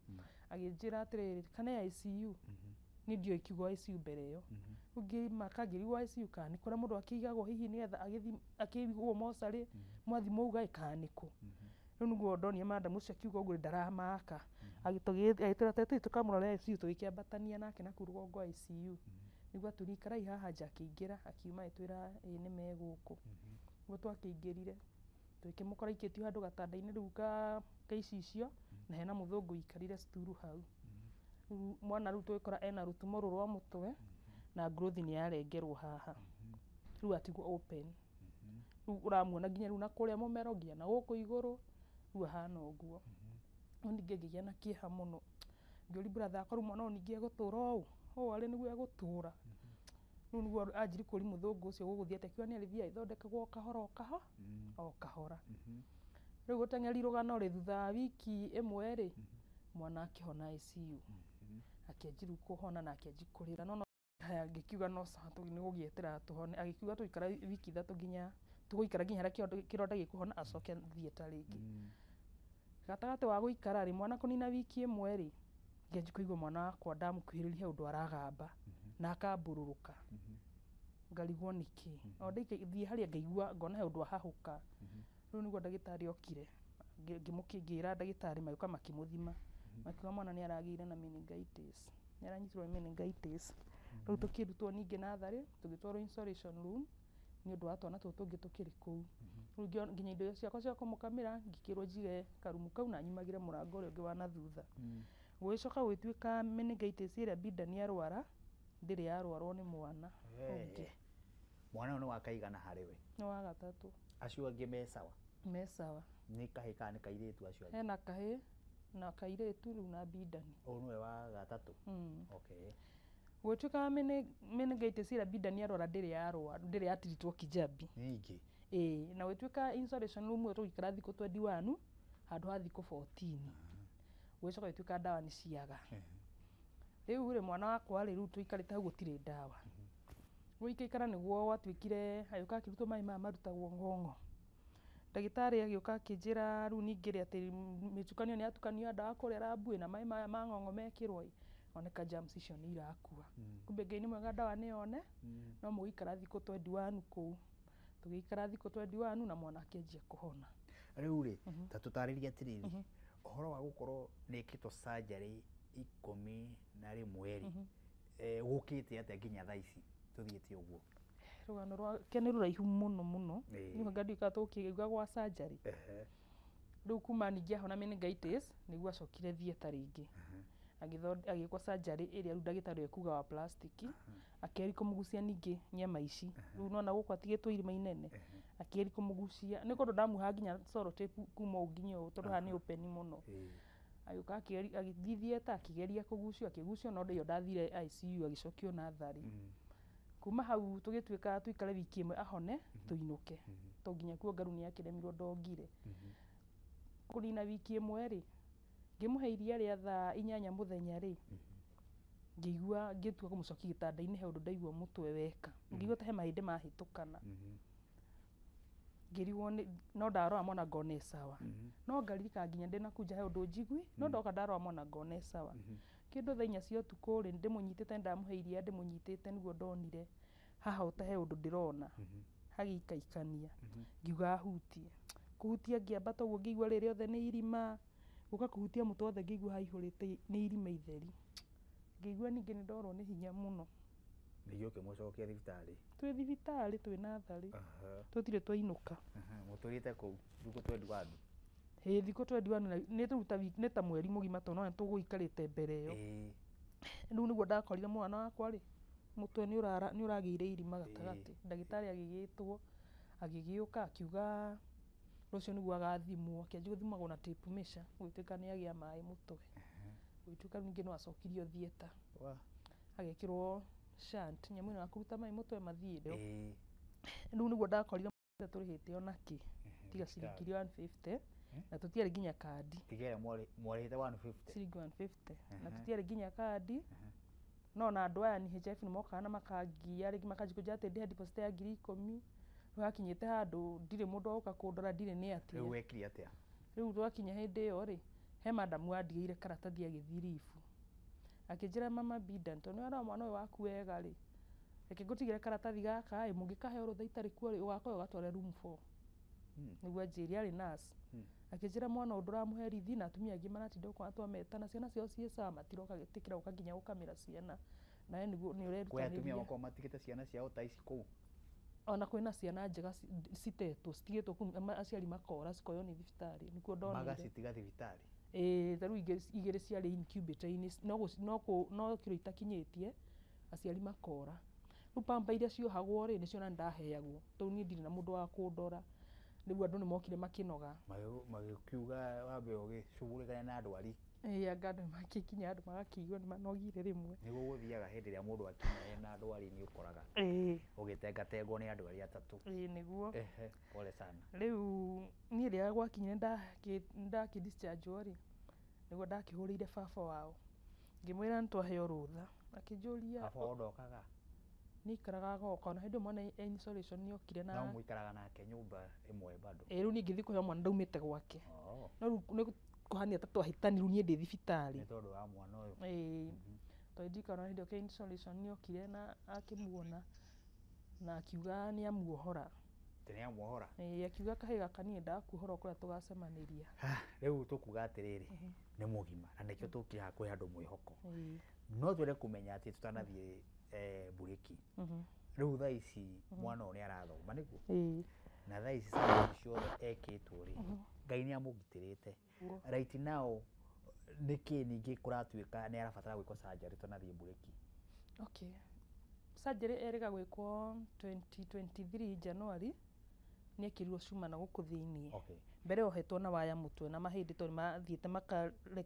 agĩnjĩra atĩrĩrĩ, kana ICU. Niĩ ndioĩ kiugo ICU mbere ĩyo. Rĩu ngĩmaka, ngĩrigwo ICU kana nĩ kũrĩa mũndũ akĩigagwo hihi nĩgetha agĩthiĩ akĩigwo mocarĩ, mwathimwo uga ĩ kana nĩkũ. Rĩu nĩguo ndonire madam ũcio akiuga ũguo, ndaramaka, agĩtwĩra tũthiĩ tũkamũrore ICU. Tũgĩkĩambatania nake na kũu rũgongo ICU. Nĩguo atwĩrire ikarai haha nja. Akĩingĩra, akiuma, agĩtwĩra ĩĩ nĩ megũkũ. Nĩguo twakĩingĩrire, tũgĩkĩmũkora aikĩtio handũ gatanda-inĩ rĩu ka icicio, na hena mũthũngũ ũikarire sturu hau. Rĩu mwana rĩu tũgĩkora ena rũtumo rũrũ rwa mũtwe na growth nĩ yarengerwo haha. Rĩu atigwo open. Rĩu ũramuona nginya rĩu na kũrĩa mũmero nginya na gũkũ igũrũ, rĩu ahana ũguo. No ningĩ ngĩgĩa na kĩeha mũno, ngĩũria brother yakwa, rĩu mwana ũyũ ningĩ egũtũra ũũ ũũ arĩ nĩguo egũtũra? Rĩu nĩguo anjiri kũria mũthũngũ ũcio gũgũthiĩ atĩa, akiuga nĩ arĩthiĩ agĩthondekagwo o kahora o kahora o kahora. Rĩu gũteng'eri rũgano rĩ, thutha wa wiki 1 rĩ, mwana akĩhona ICU, akĩanji rĩu kũhona na akĩanji kũrĩra. No haya, ngĩkiuga no sawa, nĩ gũgĩeterera tũhone. Agĩkiuga tũikara wiki 3, nginya tũgũikara nginya harĩa kĩronda gĩkũhona, acoke theatre rĩngĩ. Gatagatĩ wa gũikara rĩ, mwana kũnina wiki 1 rĩ, ngĩanji kũigua mwana wakwa ndamũkuhĩrĩria he ũndũ aragamba na akambũrũrũka, ngarigwo nĩkĩ. O ndaikathiĩ harĩa ngaigua ngona he ũndũ ahahũka. Rĩu nĩguo ndagĩtarĩ okire, ngĩra ndagĩtarĩ, magĩũka makĩmũthima, makiuga mwana nĩ aragĩire na meningitis, nĩ aranyitirwo nĩ meningitis. Rĩu tũkĩrutwo ningĩ natharĩ, tũgĩtwarwo isolation room nĩ ũndũ wa twana tũtũ tũngĩ tũkĩrĩ kũu. Rĩu nginya indo ciakwa cia kũmũkamĩra ngĩkĩrwo njige karumu kau na nyumagĩre mũrango ũrĩa ũngĩ wa na thutha. Gũgĩcoka gũgĩtuĩka meningitis ĩrĩa Bidan arwara ndĩrĩ yarwarwo nĩ mwana ũngĩ. Mwana ũyũ nĩ wa kaigana harĩ we? Nĩ wa gatatũ. Acio angĩ me sawa? Me sawa. Nĩ kahĩ kana nĩ kairĩtu acio angĩ? Hena kahĩ na kairĩtu rĩu na Bidani. Ũyũ nĩwe wa gatatũ? Mm. Okay. Gũgĩtuĩka meningitis ĩrĩa Bidani arwara ndĩrĩ yarwara, ndĩrĩ yatiritwo Kijabi. Ningĩ? Ĩĩ, na gũgĩtuĩka isolation room ĩyo tũgĩikara thikũ 21 handũ ha thikũ 14. Gũgĩcoka gũgĩtuĩka ndawa nĩ ciaga. Rĩu rĩ, mwana wakwa rĩ, rĩu tũikarĩte hau gũtirĩ ndawa. Gũikaikara nĩguo gwatuĩkire agĩũka akĩrutwo maĩ maya marutagwo ng'ong'o. Ndagĩtarĩ agĩũka akĩnjĩra rĩu ningĩ rĩ, atĩ mĩtukanio nĩ yatukanio ndawa kũrĩa rambu ĩ, na maĩ maya ma ng'ong'o mekĩrwo ĩ, oneka germs icio nĩ irakua. Kumbe Ngai nĩ mwega, ndawa nĩ yone, no mũgũikara thikũ 21 kũu. Tũgĩikara thikũ 21 na mwana akĩanjia kũhona. Rĩu rĩ, ta tũtarĩrie atĩrĩrĩ, ũhoro wa gũkorwo nĩ ĩkĩtwo surgery 11 rĩ, gũkĩte atĩa nginya thaa ici tũthiĩte ũguo? Rũgano rwake nĩ rũraihu mũno mũno. Niĩ anga ndiũĩ kana tũgũkĩuga gwa surgery. Rĩu kuma ningĩ ahona meningitis nĩguo acokire theatre rĩngĩ, agĩkwo surgery ĩrĩa rĩu ndagĩtarĩ ekuga wa plastic, akĩgeria kũmũgucia ningĩ nyama ici. Rĩu nona gũkũ atigĩtwo irima inene, akĩgeria kũmũgucia nĩ kũndũ ndamuohaga nginya cellotape kuma ũũ nginya ũũ, tondũ haha nĩ open mũno. Agĩũka agĩthiĩ theatre, akĩgeria kũgucio, akĩgucio, no ĩyo ndathire ICU, agĩcokio natharĩ. Kuma hau tũgĩtuĩka tũikare wiki 1 ahone tũinũke, to nginya kuonga rĩu nĩ akĩremirwo ndongire. Kũnina wiki 1 rĩ, ngĩmũhe iria rĩa thaa 8 mũthenya rĩ, ngĩigua ngĩtua kũmũcokia gĩtanda-inĩ, he ũndũ ndaigua mũtwe weka, ngĩigua ta he mahĩndĩ mahĩtũkana. Ngĩrigwo nĩ no ndarora mwana ngona e sawa, no ngaririkana nginya ndĩna kũu nja he ũndũ njigui, no ndoka ndarora mwana ngona e sawa. Kĩndũ thaa 4 cia ũtukũ rĩ, ndĩmũnyitĩte, ndamũhe iria ndĩmũnyitĩte, nĩguo ndonire haha ota he ũndũ ndĩrona hagĩikaikania. Ngiuga ahutie, kũhutia ngĩambata ũguo ngĩigua rĩrĩ othe nĩ irima. Gũka kũhutia mũtwe wothe ngĩigua haihũrĩte nĩ irima itheri. Ngĩigua ningĩ nĩ ndorwo nĩ hinya mũno. Ningĩ ũkĩmũcokia thibitarĩ? Twĩ thibitarĩ, twĩ natharĩ, tũtirĩ twainũka. Mũtũrĩte kũu thikũ 21? Ĩĩ thikũ 21 nĩ rĩu ta wiki nĩ ta mweri mũgima tondũ no tũgũikarĩte mbere ĩyo. Rĩu nĩguo ndakorire mwana wakwa rĩ, mũtwe nĩ ũragĩire irima gatagatĩ. Ndagĩtarĩ agĩgĩtwo, agĩgĩũka akiuga rũciũ nĩguo agathimwo, akĩanjia gũthimagwo na tape measure, gũgĩtuĩka nĩ agĩa maĩ mũtwe. Gũgĩtuĩka ningĩ no acokirio theatre. Agekĩrwo shunt, nyamũ ĩno ya kũruta maĩ mũtwe mathiĩ. Rĩu nĩguo ndakorire tũrĩhĩte ona kĩ, tiga ciringi 150, na tũtiarĩ nginya kandi. Tiga ĩrĩa mwarĩhĩte 150? Ciringi 150, na tũtiarĩ nginya kandi. No na andũ aya NHIF nĩ mokaga na makangia rĩngĩ makanjĩkũnja atĩ ndĩhe deposit ya 10,000. Rĩu hakinyĩte handũ ndirĩ mũndũ wa gũka kũndora, ndirĩ nĩ atĩa. Rĩu wekire atĩa? Rĩu twakinya hĩndĩ ĩyo rĩ, he madamu andigĩire karatathi agĩthiĩ ribu. Akĩnjĩra mama Bidan, tondũ nĩ ũrarora mwana ũyũ waku wega rĩ, reke ngũtigĩre karatathi gaka ĩ, mũngĩkaheo rũtha itarĩ kuo rĩ, ũgakoya ũgatware room 4. Nĩguo anjĩrire, arĩ nurse. Akĩnjĩra mwana ũyũ ndũramũherithi na atumia angĩ maratinda gũkũ twameta na ciana ciao ciĩ sawa matiroka gĩtĩkĩra gũka nginya gũkamĩra ciana. Nawe nĩguo nĩ Kwĩ atumia ũrerutanĩria. makoragwo matigĩte ciana ciao ta ici kũu? Ona kwĩna ciana njega citetwo, citigĩtwo kũu, aciari makora cikoywo nĩ thibitarĩ, nĩkuo ndonire. Magacitiga thibitarĩ? Ĩĩ, ta rĩu igĩrĩ ciarĩ incubator-inĩ, no kiro itakinyĩtie, aciari makora. Rĩu pamba iria ciohagwo rĩ, nĩcio ona ndaheagwo, tondũ niĩ ndirĩ na mũndũ wa kũndora. Rĩu andũ nĩ mokire makĩnoga. Magĩkiuga wambe ũgĩcugurĩkane na ndwari. Ĩĩ, anga andũ magĩkinya andũ magakĩigua nĩ manogire rĩmwe. Nĩguo gũthiaga hĩndĩ ĩrĩa mũndũ akinya ena ndwari nĩ ũkoraga. Ũgĩtengatengwo nĩ andũ arĩa atatũ. Ĩĩ, nĩguo. Ehe, pole sana. Rĩu niĩ rĩrĩa gwakinyire ndakĩ discharge rĩ, nĩguo ndakĩhũrĩire baba wao. Ngĩmwĩra nĩ twaheo rũtha. Akĩnjũria. Baba wao ndokaga? Nĩ aikaraga agoka, ona hĩndĩ ĩyo mwana e isolation nĩ okire na. No mũikaraga nake nyũmba ĩmwe bado? Ĩĩ, rĩu niĩ ngĩthiĩ kũheo mwana ndaumĩte gwake. No rĩu nĩ kũhania ta twahĩtanire rĩu niĩ ndĩ thibitarĩ. Nĩ tondũ wa mwana ũyũ. Ĩĩ. Tondũ ndirikana hĩndĩ ĩyo ke isolation nĩ okire na akĩmuona na akiuga nĩ amuohora. Atĩ nĩ amuohora? Ĩĩ, akiuga kahĩĩ gaka niĩ ndakuohora o kũrĩa tũgacemanĩria. Rĩu tũkuga atĩrĩrĩ, nĩ mũgima na nĩkĩo tũkire haha kwĩ andũ mwĩhoko. No twende kũmenya atĩ tũtanathiĩ mburĩki. Rĩu thaa ici mwana ũyũ nĩ arathoma nĩguo? Na thaa ici surgery ciothe ekĩtwo rĩ, Ngai nĩ amũgitĩrĩte. Right now nĩkĩ ningĩ kũratuĩka nĩ arabatara gwĩkwo surgery tũtanathiĩ mburĩki? Okay. Surgery erĩga gwĩkwo 2023 January, nĩ ekĩrirwo cuma na gũkũ thĩiniĩ. Mbere ohetwo na waya mũtwe na mahĩndĩ tondũ mathiĩte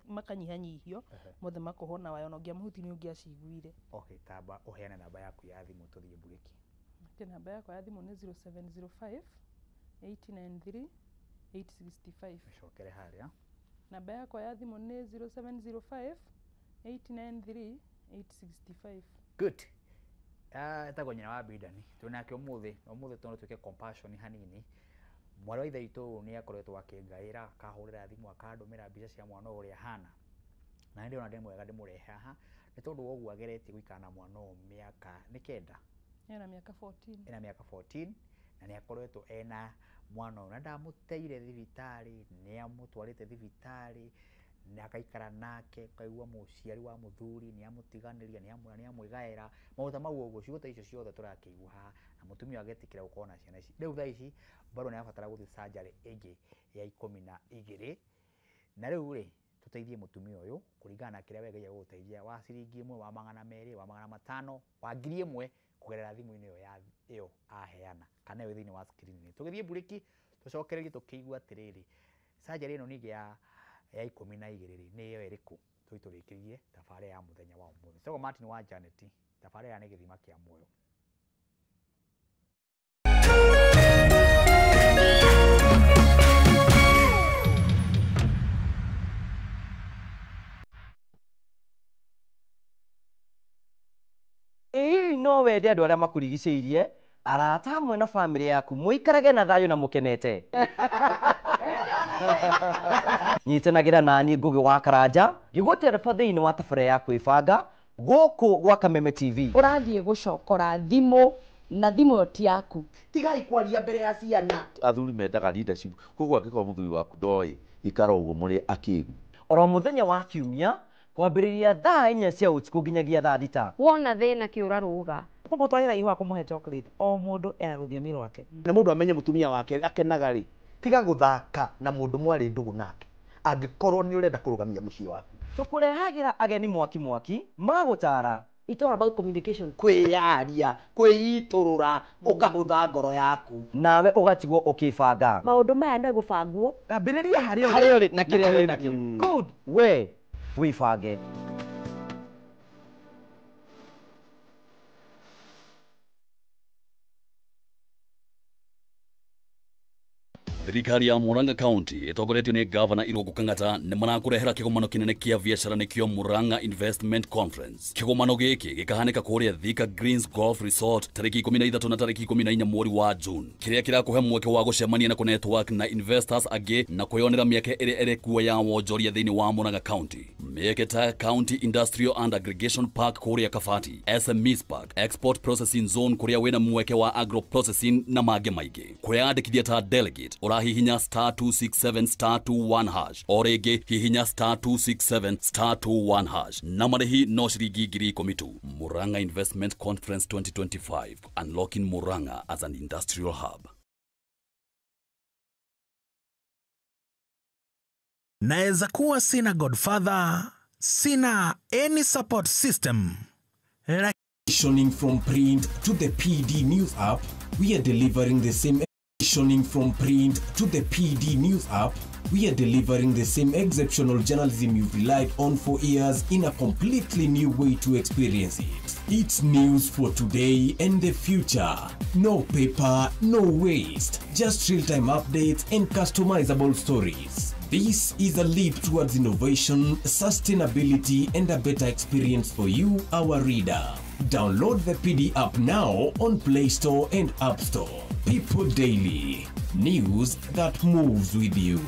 makanyihanyihio, mothe makohwo na waya, ona ũngĩamũhutia nĩ ũngĩaciguire. Okay, tamba ũheane namba yaku ya thimũ tũthiĩ mburĩki. Okay, namba yakwa ya thimũ nĩ 0705 893 865. Cokere harĩa. Namba yakwa ya thimũ nĩ 0705 893 865. Good. Etagwo nyina wa Bidani. Twĩ nake ũmũthĩ, na ũmũthĩ tondũ twĩke compassion hanini. Mwarĩ wa ithe witũ ũyũ nĩ akoretwo akĩngaĩra, akahũrĩra thimũ, akandũmĩra mbica cia mwana ũyũ ũrĩa ahana. Na nĩ ndĩrona ndĩ mwega ndĩmũrehe haha, nĩ tondũ wa ũguo ageretie gũikara na mwana ũyũ mĩaka nĩ 9? Ena mĩaka 14. Ena mĩaka 14, na nĩ akoretwo ena mwana ũyũ. Na ndamũteire thibitarĩ, nĩ amũtwarĩte thibitarĩ, na akaikara nake, ũkaigua mũciari wa mũthuri nĩ amũtiganĩria, nĩ amwĩra, nĩ amwĩgaĩra. Maũndũ ta mau ũguo, ciugo ta icio ciothe tũrakĩigua haha, na mũtumia ũyũ agetĩkĩra gũkorwo na ciana ici. Rĩu thaa ici, bado nĩ arabatara gũthiĩ surgery ĩngĩ ya 12. Na rĩu rĩ, tũteithie mũtumia ũyũ kũringana na kĩrĩa we Ngai agũgũteithia, wa ciringi 1, wa 200, wa 500, wa 1,000 kũgerera thimũ-inĩ ĩyo ya ĩyo aheana, kana ĩyo thĩinĩ wa screen-inĩ. Tũgĩthiĩ mburĩki, tũcokererie tũkĩigua atĩrĩrĩ, surgery ĩno ningĩ ya 12 rĩ, nĩ ĩyo ĩrĩkũ? Tũthiĩ tũrĩkĩrie tabarĩra ya mũthenya wa ũmũthĩ. Njĩtagwo Martin wa Janet, tabarĩra nĩ gĩthima kĩa muoyo. Ĩĩ no wende andũ arĩa makũrigicĩirie, arata hamwe na bamĩrĩ yaku mũikarage na thayũ na mũkenete. Nyitanagĩra nani Ngũgĩ wa Karanja ngĩgũtereba thĩinĩ wa tabarĩra ya kwĩbanga gũkũ gwa Kameme TV. Ũrathiĩ gũcokora thimũ na thimũ ĩyo ti yaku. Tigai kwaria mbere ya ciana. Athuri mendaga leadership, koguo angĩkorwo mũthuri waku ndoĩ, ikara ũguo mũrĩ akĩgu. Oro mũthenya wa kiumia kwambĩrĩria thaa 4 cia ũtukũ nginyagia thaa 6. Wona thĩna kĩũra rũga. Kũmũtwarĩra ihũa kũmũhe chocolate, o mũndũ ena rũthiomi rwake. Na mũndũ amenye mũtumia wake akenaga rĩ, Tiga guthaka na mundu mwari ndugu nake angikorwo ni urenda kurugamia mucii waku. Tukurehagira ageni mwaki mwaki magutara. It's all about communication. Kwiyaria, kwiiturura, ukahutha ngoro yaku. Nawe ugatigwo ukibanga. Maundu maya no gubangwo. Ambĩrĩria harĩa harĩa ũrĩ na kĩrĩa wĩ nakĩo. Good. We wibange. Thirikari ya Murang'a County ĩtongoretio nĩ Gavana Irũngũ Kang'ata nĩ marakũrehera kĩgomano kĩnene kĩa biacara nĩkĩo Murang'a Investment Conference. Kĩgomano gĩkĩ gĩkahanĩka kũrĩa Thika Greens Golf Resort tarĩki 13 na tarĩki 14 mweri wa June, kĩrĩa kĩrakũhe mweke wa gũcemania na kũnetwork na investors angĩ na kwĩyonera mĩeke ĩrĩa ĩrĩ kuo ya wonjoria thĩinĩ wa Murang'a County. Mĩeke ta County Industrial and Aggregation Park kũrĩa Kabati, SMEs Park, Export Processing Zone kũrĩa wĩna mweke wa agro processing na mangĩ maingĩ. Kwĩyandĩkithia ta delegate hihinya *267 *21 hash o rĩngĩ hihinya *267 *21 hash na marĩhi no ciringi 10,000 tu. Murang'a Investment Conference 2025, unlocking Murang'a as an industrial hub. Naeza kuwa sina godfather, sina any support system. Transitioning from print to the PD News app, we are delivering the same. Transitioning from print to the PD News app, we are delivering the same exceptional journalism you've relied on for years in a completely new way to experience it. It's news for today and the future. No paper, no waste. Just real-time updates and customizable stories. This is a leap towards innovation, sustainability, and a better experience for you, our reader. Download the PD app now on Play Store and App Store. People Daily, news that moves with you.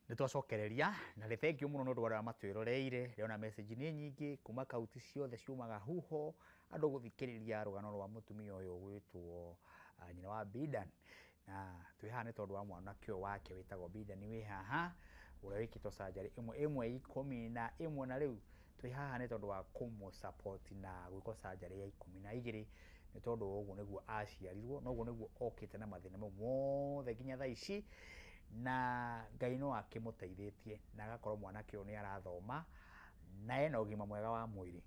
Nitwacokereria na nĩ thank you mũno nĩ ũndũ wa arĩa matwĩroreire. Ndĩrona message nĩ nyingĩ kuma kaunti ciothe ciumaga huho andũ gũthikĩrĩria rũgano rwa mũtumia ũyũ ũgwĩtwo nyina wa Bidan, na twĩ haha nĩ tondũ wa mwanake ũyũ wake wĩtagwo Bidan wĩ haha ũrĩa wĩkĩtwo surgery ĩmwe 11 na rĩu twĩ haha nĩ tondũ wa kũmũ support na gwĩkwo surgery ya 12 nĩ tondũ ũguo nĩguo aciarirwo na ũguo nĩguo okĩte na mathĩna mau mothe nginya thaa ici, na Ngai no akĩmũteithĩtie na agakorwo mwanake ũyũ nĩ arathoma na ena ũgima mwega wa mwĩrĩ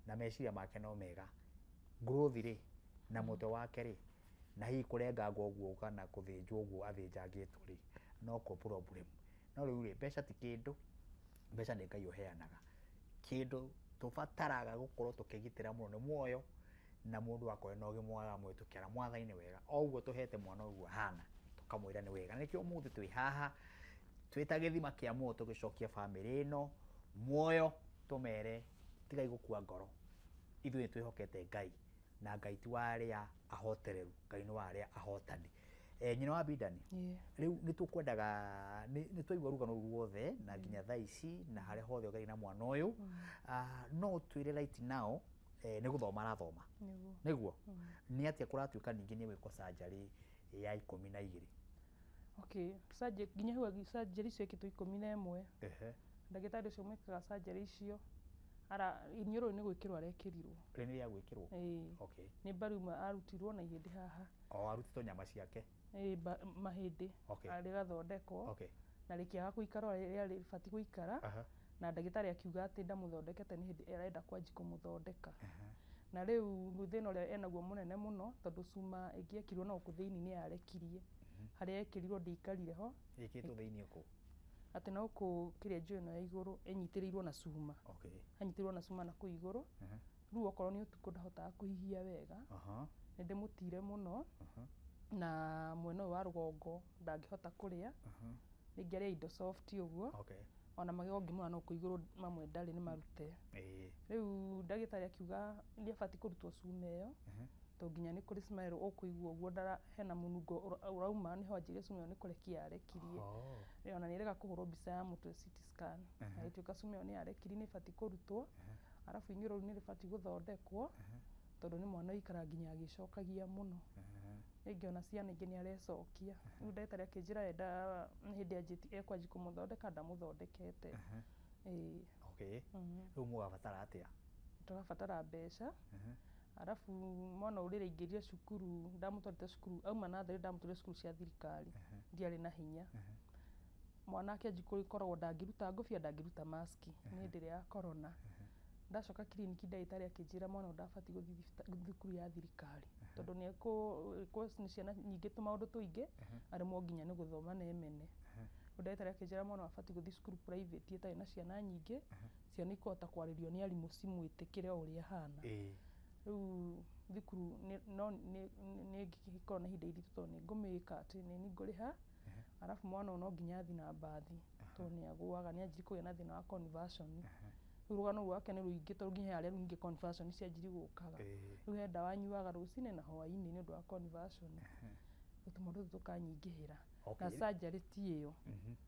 na meciria make no mega, growth rĩ na mũtwe wake rĩ na hihi kũrengangwo ũguo kana kũthĩnjwo ũguo athĩnjangĩtwo rĩ no kuo problem. No rĩu rĩ mbeca ti kĩndũ, mbeca nĩ Ngai ũheanaga. Kĩndũ tũbataraga gũkorwo tũkĩgitĩra mũno nĩ muoyo na mũndũ akorwo na ũgima mwega wa mwĩrĩ tũkĩara mwathani wega o ũguo tũhete mwana ũguo ahana tũkamwĩra nĩ wega. Na nĩkĩo ũmũthĩ twĩ haha twĩ ta gĩthima kĩa muoyo tũgĩcokia bamĩrĩ ĩno muoyo, tũmere tigai gũkua ngoro, ithuĩ nĩtwĩhokete Ngai na Ngai ti wa arĩa ahotereru, Ngai nĩ wa arĩa ahotani. Nyina wa Bidani, rĩu nĩtũkwendaga nĩtwaigua rũgano rũu ruothe na nginya thaa ici na harĩa hothe ũgereire na mwana ũyũ, no ũtwĩre right now nĩ gũthoma arathoma nĩguo nĩ atĩa kũratuĩka ningĩ nĩ gwĩkwo surgery ya 12? Okay, surgery nginya hau surgery icio ĩkĩtwo 11. Ndagĩtarĩ ũcio mwĩkaga surgery icio ara iniũrũ nĩ gwĩkĩrwo arekĩrirwo. Rĩ nĩ rĩa gwĩkĩrwo? Ĩĩ. Okay. Nĩ mbaru ĩmwe arutirwo na ihĩndĩ haha. O arutĩtwo nyama ciake? Ĩĩ, mahĩndĩ. Okay. Rĩgathondekwo. Okay. Na rĩkĩaga gũikara ũrĩa rĩbatiĩ gũikara. Na ndagĩtarĩ akiuga atĩ ndamũthondekete nĩ hĩndĩ arenda kwanji kũmũthondeka. Na rĩu thĩna ũrĩa enaguo mũnene mũno tondũ cuma ĩngĩ yekĩrirwo na gũkũ thĩinĩ nĩ yarekirie. Harĩa yekĩrirwo ndĩikarire ho. Ĩkĩrĩtwo thĩinĩ kũ? Atĩ no kũ kĩrĩa njũĩ ĩno ya igũrũ ĩnyitĩrĩirwo na cuma. Okay. Anyitĩrĩirwo na cuma na kũu igũrũ. Rĩu okorwo nĩ ũtukũ ndahotaga kũhihia wega. Nĩ ndĩmũtire mũno. Na mwena ũyũ wa rũgongo ndangĩhota kũrĩa. Rĩngĩ arĩa indo soft ũguo. Okay. Ona magego ngĩmũra no kũu igũrũ mamwe ndarĩ nĩ marute. Rĩu ndagĩtarĩ akiuga nĩ abatiĩ kũrutwo cuma ĩyo. Tondũ nginya nĩ kũrĩ smell ũkũigua ũguo hena mũnungo ũrauma nĩho anjĩrire cuma ĩyo nĩ kũrekia yarekirie. Ona nĩ erĩga kũhũrwo mbica ya mũtwe CT scan. Agĩtuĩka cuma ĩyo nĩ yarekirie nĩ ĩbatiĩ kũrutwo. Arabu iniũrũ rĩu nĩ rĩbatiĩ gũthondekwo tondũ nĩ mwana ũikaraga nginya agĩcokagia mũno. Rĩngĩ ona ciana ingĩ nĩ arecokia. Rĩu ndagĩtarĩ akĩnjĩra enda hĩndĩ anjĩtie ekwanjia kũmũthondeka ndamũthondekete. Ĩĩ. Okay. Rĩu mũgabatara atĩa? Tũrabatara mbeca. Arabu mwana ũyũ rĩrĩa aingĩrire cukuru ndamũtwarĩte cukuru auma natharĩ ndamũtwarire cukuru cia thirikari ndiarĩ na hinya. Mwana akĩanjia gũkoragwo ndangĩruta ngũbia ndangĩruta maski nĩ hĩndĩ ĩrĩa ya corona. Ndacoka kiriniki ndagĩtarĩ akĩnjĩra mwana ũyũ ndabatiĩ gũthiĩ thukuru ya thirikari tondũ nĩ ekũ nĩ ciana nyingĩ tũmaũndũ tũingĩ aremwo nginya nĩ gũthoma na emene. Rĩu ndagĩtarĩ akĩnjĩra mwana ũyũ abatiĩ gũthiĩ cukuru private ĩtarĩ na ciana nyingĩ, ciana ikũhota kwarĩrio nĩ arimũ cimwĩtĩkĩre o ũrĩa ahana. Rĩu thukuru no nĩ ngĩkorwo na ihinda iritũ tondũ nĩ ngũmĩka atĩ nĩ niĩ ngũrĩha, arabu mwana ũyũ no nginya athiĩ na mbathi tondũ nĩ agũaga nĩ anjirie kũgĩa na thĩna wa conversion. Rĩu rũgano rwake nĩ rũingĩ tondũ nginya harĩa rĩu ningĩ conversion cianjirie gũkaga. Rĩu he ndawa anyuaga rũcinĩ na hwaĩ-inĩ nĩ ũndũ wa conversion. Rĩu tũmaũndũ tũtũ tũkanyingĩhĩra. Na surgery ti ĩyo,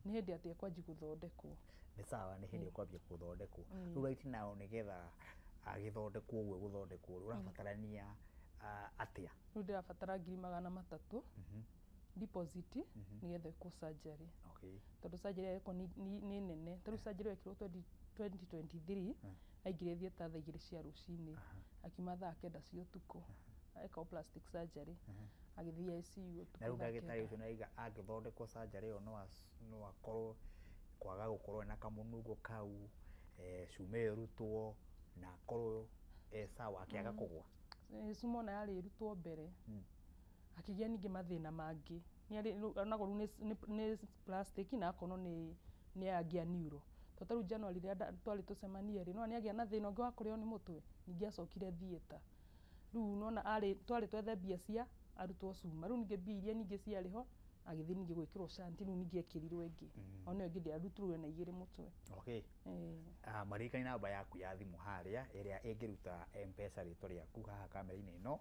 nĩ hĩndĩ atĩ ekwanjia gũthondekwo. Nĩ sawa, nĩ hĩndĩ ĩkwambia gũthondekwo. Rĩu right now nĩgetha agĩthondekwo ũguo gũthondekwo rĩ, ũrabatarania atĩa? Rĩu ndĩrabatara 300,000 deposit nĩgetha ĩkwo surgery. Tondũ surgery ĩyo ĩkwo nĩ nene. Ta rĩu surgery ĩyo yekirwo 2023 aingĩrire theatre thaa 2 cia rũcinĩ akiuma thaa 9 cia ũtukũ ekwo plastic surgery agĩthiĩ ICU ũtukũ. Na rĩu ndagĩtarĩ ũcio nĩarauga angĩthondekwo surgery ĩyo no akorwo kwaga gũkorwo ena kamũnungo kau, cuma ĩyo ĩrutwo na akorwo e sawa akĩaga kũgwa. Cuma ona yarĩ ĩrutwo mbere akĩgĩa ningĩ mathĩna mangĩ. Onagwo rĩu nĩ plastic na akonwo nĩ agĩa neuro. Tondũ ta rĩu January rĩrĩa twarĩ tũcemanie rĩ, nĩwona nĩagĩa na thĩna ũngĩ wa kũrĩo nĩ mũtwe, ningĩ acokire theatre. Rĩu nĩwona twarĩ twethe mbia cia arutwo cuma, rĩu ningĩ mbia iria nyingĩ ciarĩ ho agĩthiĩ ningĩ gwĩkĩrwo shunt, rĩu ningĩ ekĩrirwo ĩngĩ. Ona ĩyo ĩngĩ ndĩarutirwo ĩna igĩrĩ mũtwe. Okay. Maririkani namba yaku ya thimũ harĩa ĩrĩa ĩngĩruta M-Pesa rĩtwa rĩaku haha kamera-inĩ ĩno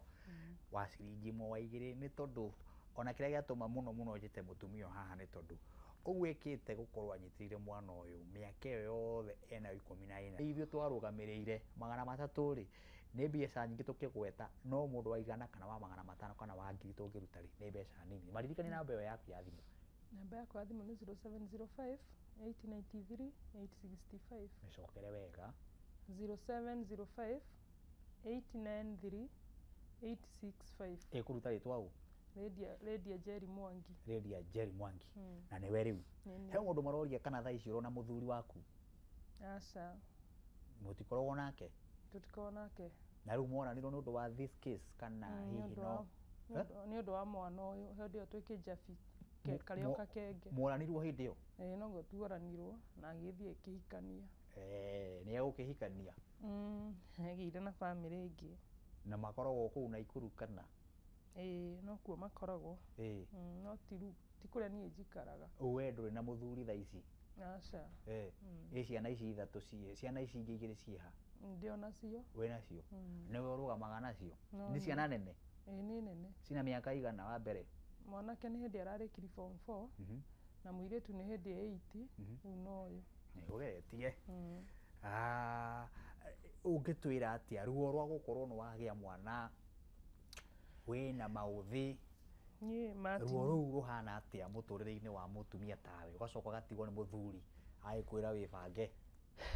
wa ciringi 1 wa 2 nĩ tondũ ona kĩrĩa gĩatũma mũno mũno njĩte mũtumia ũyũ haha nĩ tondũ ũguo ĩkĩte gũkorwo anyitĩrĩire mwana ũyũ mĩaka ĩyo yothe ena 14. Ithuĩ twarũgamĩrĩire 300 rĩ nĩ mbeca nyingĩ tũkĩgweta, no mũndũ wa 100 kana wa 500 kana wa 1000 tũngĩruta rĩ nĩ mbeca nini. Maririkani namba ĩyo yaku ya thimũ. Namba yakwa ya thimũ nĩ 0705 893 865. Mĩcokere wega. 0705 893 865. Ĩkũruta rĩtwa ũ? Lydia Jerry Mwangi. Lydia Jerry Mwangi. Na nĩwe rĩu. He mũndũ maroria kana thaa ici ũrona mũthuri waku? Aca. Mũtikoragwo nake? Tũtikoragwo nake. Na rĩu monanirwo nĩ ũndũ wa this case kana hihi no? Nĩ ũndũ wa mwana ũyũ, hĩndĩ ĩyo twĩ kĩnjabi karĩ o kakenge. Mworanirwo hĩndĩ ĩyo? Ĩĩ noguo tuoranirwo na agĩthiĩ akĩhikania. Nĩ egũkĩhikania? Agĩire na bamĩrĩ ĩngĩ. Na makoragwo kũu Naikuru kana? Ĩĩ nokuo makoragwo. No ti kũrĩa niĩ njikaraga. We ndũrĩ na mũthuri thaa ici? Aca. Ĩ ciana ici ithatũ ciĩ, ciana ici ingĩ igĩrĩ ciĩ ha? Ndĩ o nacio. Wĩ nacio? Nĩwe ũrũgamaga nacio? Nĩ ciana nene? Ĩĩ nĩ nene. Cina mĩaka igana wa mbere? Mwanake nĩ hĩndĩ ararĩkirie form 4 na mũirĩtu nĩ hĩndĩ 8 rĩu no ũyũ. Nĩ ũgeretie. Ũngĩtwĩra atĩa ruo rwa gũkorwo nĩ wagĩa mwana wĩna maũthĩ, ruo rũu rũhana atĩa mũtũrĩre-inĩ wa mũtumia tawe, ũgacoka ũgatigwo nĩ mũthuri agĩkwĩra wĩbange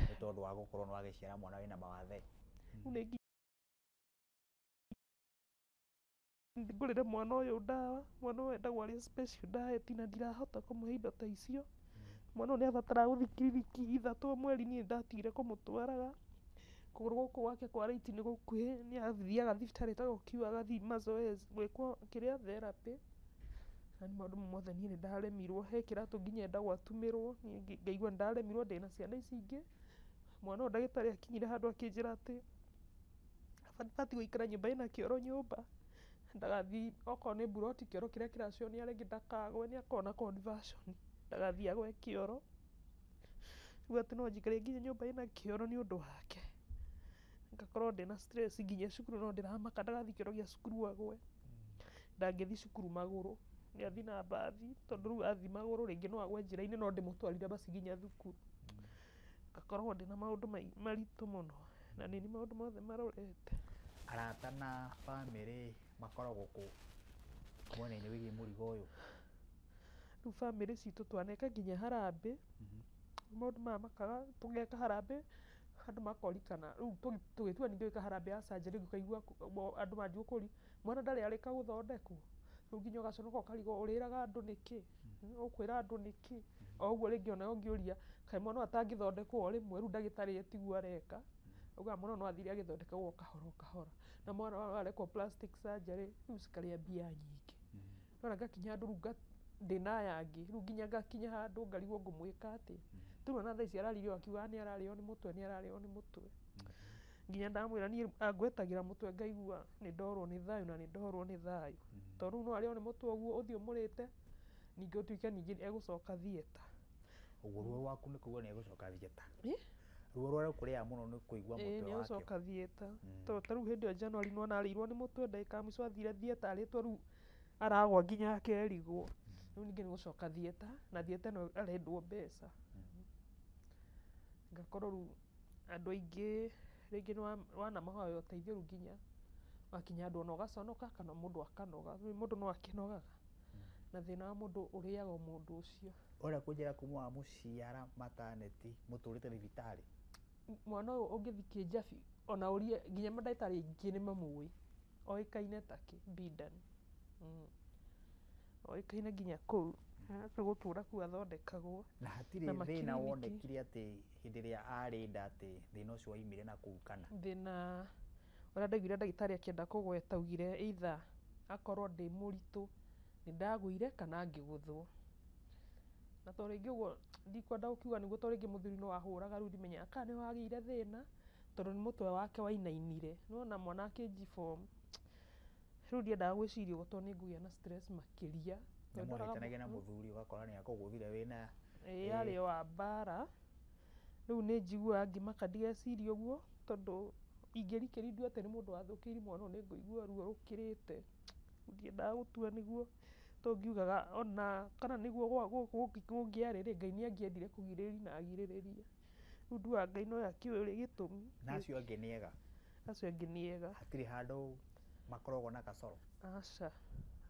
nĩ tondũ wa gũkorwo nĩ wagĩciara mwana wĩna mawathe? Ngũrĩre mwana ũyũ ndawa, mwana ũyũ endagwo arĩe special diet na ndirahota kũmũhe indo ta icio. Mwana ũyũ nĩ abataraga gũthiĩ kiriniki 3 mweri, niĩ ndatigire kũmũtwaraga. Kũgũrũ gũkũ gwake kwa right nĩ gũkuhĩ, nĩ athiaga thibitarĩ ĩtagwo Q agathiĩ mazoezi gwĩkwo kĩrĩa therapy. Na nĩ maũndũ mothe niĩ nĩ ndaremirwo, he kĩratũ nginya endagwo atumĩrwo, niĩ ngaigua nĩ ndaremirwo ndĩna ciana ici ingĩ. Mwana ũyũ ndagĩtarĩ akinyire handũ akĩnjĩra atĩ batiĩ gũikara nyũmba ĩna kĩoro nyũmba, ndagathiĩ okorwo nĩ mburoti kĩoro kĩrĩa kĩracio nĩ arĩa angĩ ndakagwe, nĩ akoragwo na conversion, ndagathiĩ agwe kĩoro. Rĩu atĩ no njikare nginya nyũmba ĩna kĩoro nĩ ũndũ wake. Ngakorwo ndĩna stress nginya cukuru no ndĩramaka ndagathiĩ kĩoro gĩa cukuru agwe. Ndangĩthiĩ cukuru magũrũ, nĩ athiĩ na mbathi tondũ rĩu athiĩ magũrũ rĩngĩ no agwe njĩra-inĩ no ndĩmũtwarire baci nginya thukuru. Ngakorwo ndĩna maũndũ maritũ mũno na nĩ niĩ maũndũ mothe marorete. Arata na bamĩrĩ makoragwo kũ? Mwena-inĩ wĩgiĩ mũrigo ũyũ? Rĩu bamĩrĩ citũ twaneka nginya harambĩ, maũndũ maya makaga tũgeka harambĩ andũ makorikana. Rĩu tũgĩtua ningĩ gwĩka harambĩ ya surgery, ũkaigua andũ manjia gũkũria mwana ndarĩ arĩka gũthondekwo. Rĩu nginya ũgaconoka ũkarigwo ũrĩraga andũ nĩkĩ, ũkwĩra andũ nĩkĩ. O ũguo rĩngĩ ona ũngĩũria kaĩ mwana ũyũ atangĩthondekwo o rĩmwe, rĩu ndagĩtarĩ ye tiguo areka, augaga mwana ũyũ no athire agĩthondekagwo o kahora o kahora, na mwana ũyũ arekwo plastic surgery rĩu cikarĩa mbia nyingĩ. Nĩwona ngakinya handũ rĩu ndĩna aya angĩ, rĩu nginya ngakinya handũ ngarigwo ngũmwĩka atĩa. Rĩu ona thaa ici ararire o akiugaga nĩ ararĩo nĩ mũtwe, nĩ ararĩo nĩ mũtwe. Nginya ndamwĩra niĩ angwetagĩra mũtwe ngaigua nĩ ndorwo nĩ thayũ na nĩ ndorwo nĩ thayũ. Tondũ rĩu no arĩo nĩ mũtwe ũguo ũthiĩ ũmũrĩte, ningĩ ũtuĩke ningĩ egũcoka theatre. Ũguo ruo rwaku nĩ kũigua nĩ egũcoka theatre? Ruo rũrĩa rũkũrĩaga mũno nĩ kũigua Ĩĩ mũtwe nĩ wake? egũcoka theatre. Tondũ ta rĩu hĩndĩ ĩyo January nĩwona arĩirwo nĩ mũtwe ndagĩka ya mũico athire theatre arĩtwo rĩu aragwa nginya akerigwo. Rĩu ningĩ nĩ gũcoka theatre na theatre ĩno arendwo mbeca. Ngakorwo rĩu andũ aingĩ rĩngĩ nĩ wanamahoya ũteithio rĩu nginya wakinya handũ ona ũgaconoka kana mũndũ akanoga. Rĩu mũndũ no akĩnogaga na thĩna wa mũndũ ũrĩaga o mũndũ ũcio. Ũrenda kũnjĩra kuma wamũciara mataneti mũtũrĩte thibitarĩ? Mwana ũyũ ũngĩthiĩ Kĩnjabi ona ũrie nginya mandagĩtarĩ aingĩ nĩ mamũĩ, oĩkaine takĩ Bidan. Oĩkaine nginya kũu, nĩ gũtũra kũu athondekagwo. Na hatirĩ Na thĩna makiriniki. wonekire atĩ hĩndĩ ĩrĩa arĩ nda atĩ thĩna ũcio waimire na kũu kana? Thĩna ũrĩa ndaiguire ndagĩtarĩ akĩenda kũgweta augire either akorwo ndĩ mũritũ nĩ ndagũire kana ngĩgũthwo. Na to rĩngĩ ũguo ndikwenda gũkiuga nĩguo to rĩngĩ mũthuri no ahũraga rĩu ndimenyaga kana nĩ wagĩire thĩna tondũ nĩ mũtwe wake wainainire. Nĩwona mwana akĩnji form rĩu ndiendaga gwĩciria ũguo tondũ nĩ ngũgĩa na stress makĩria. Na mwahĩtanagia na mũthuri ũgakora nĩ akũgũthire wĩna Ĩĩ arĩ o wa mbara. Rĩu nĩ njiguaga ngĩmaka ndigecirie ũguo tondũ ingĩrikĩria ndue atĩ nĩ mũndũ wathũkĩirie mwana ũyũ nĩ ngũigua ruo rũkĩrĩte. Ndiendaga gũtua nĩguo tondũ ngiugaga ona kana nĩguo kũngĩarĩ rĩ, Ngai nĩ angĩendire kũgirĩrĩria na agirĩrĩrie. Rĩu nduaga Ngai nowe akĩũĩ ũrĩa gĩtũmi. Na acio angĩ nĩ ega? Acio angĩ nĩ ega. Hatirĩ handũ makoragwo na gacoro? Aca,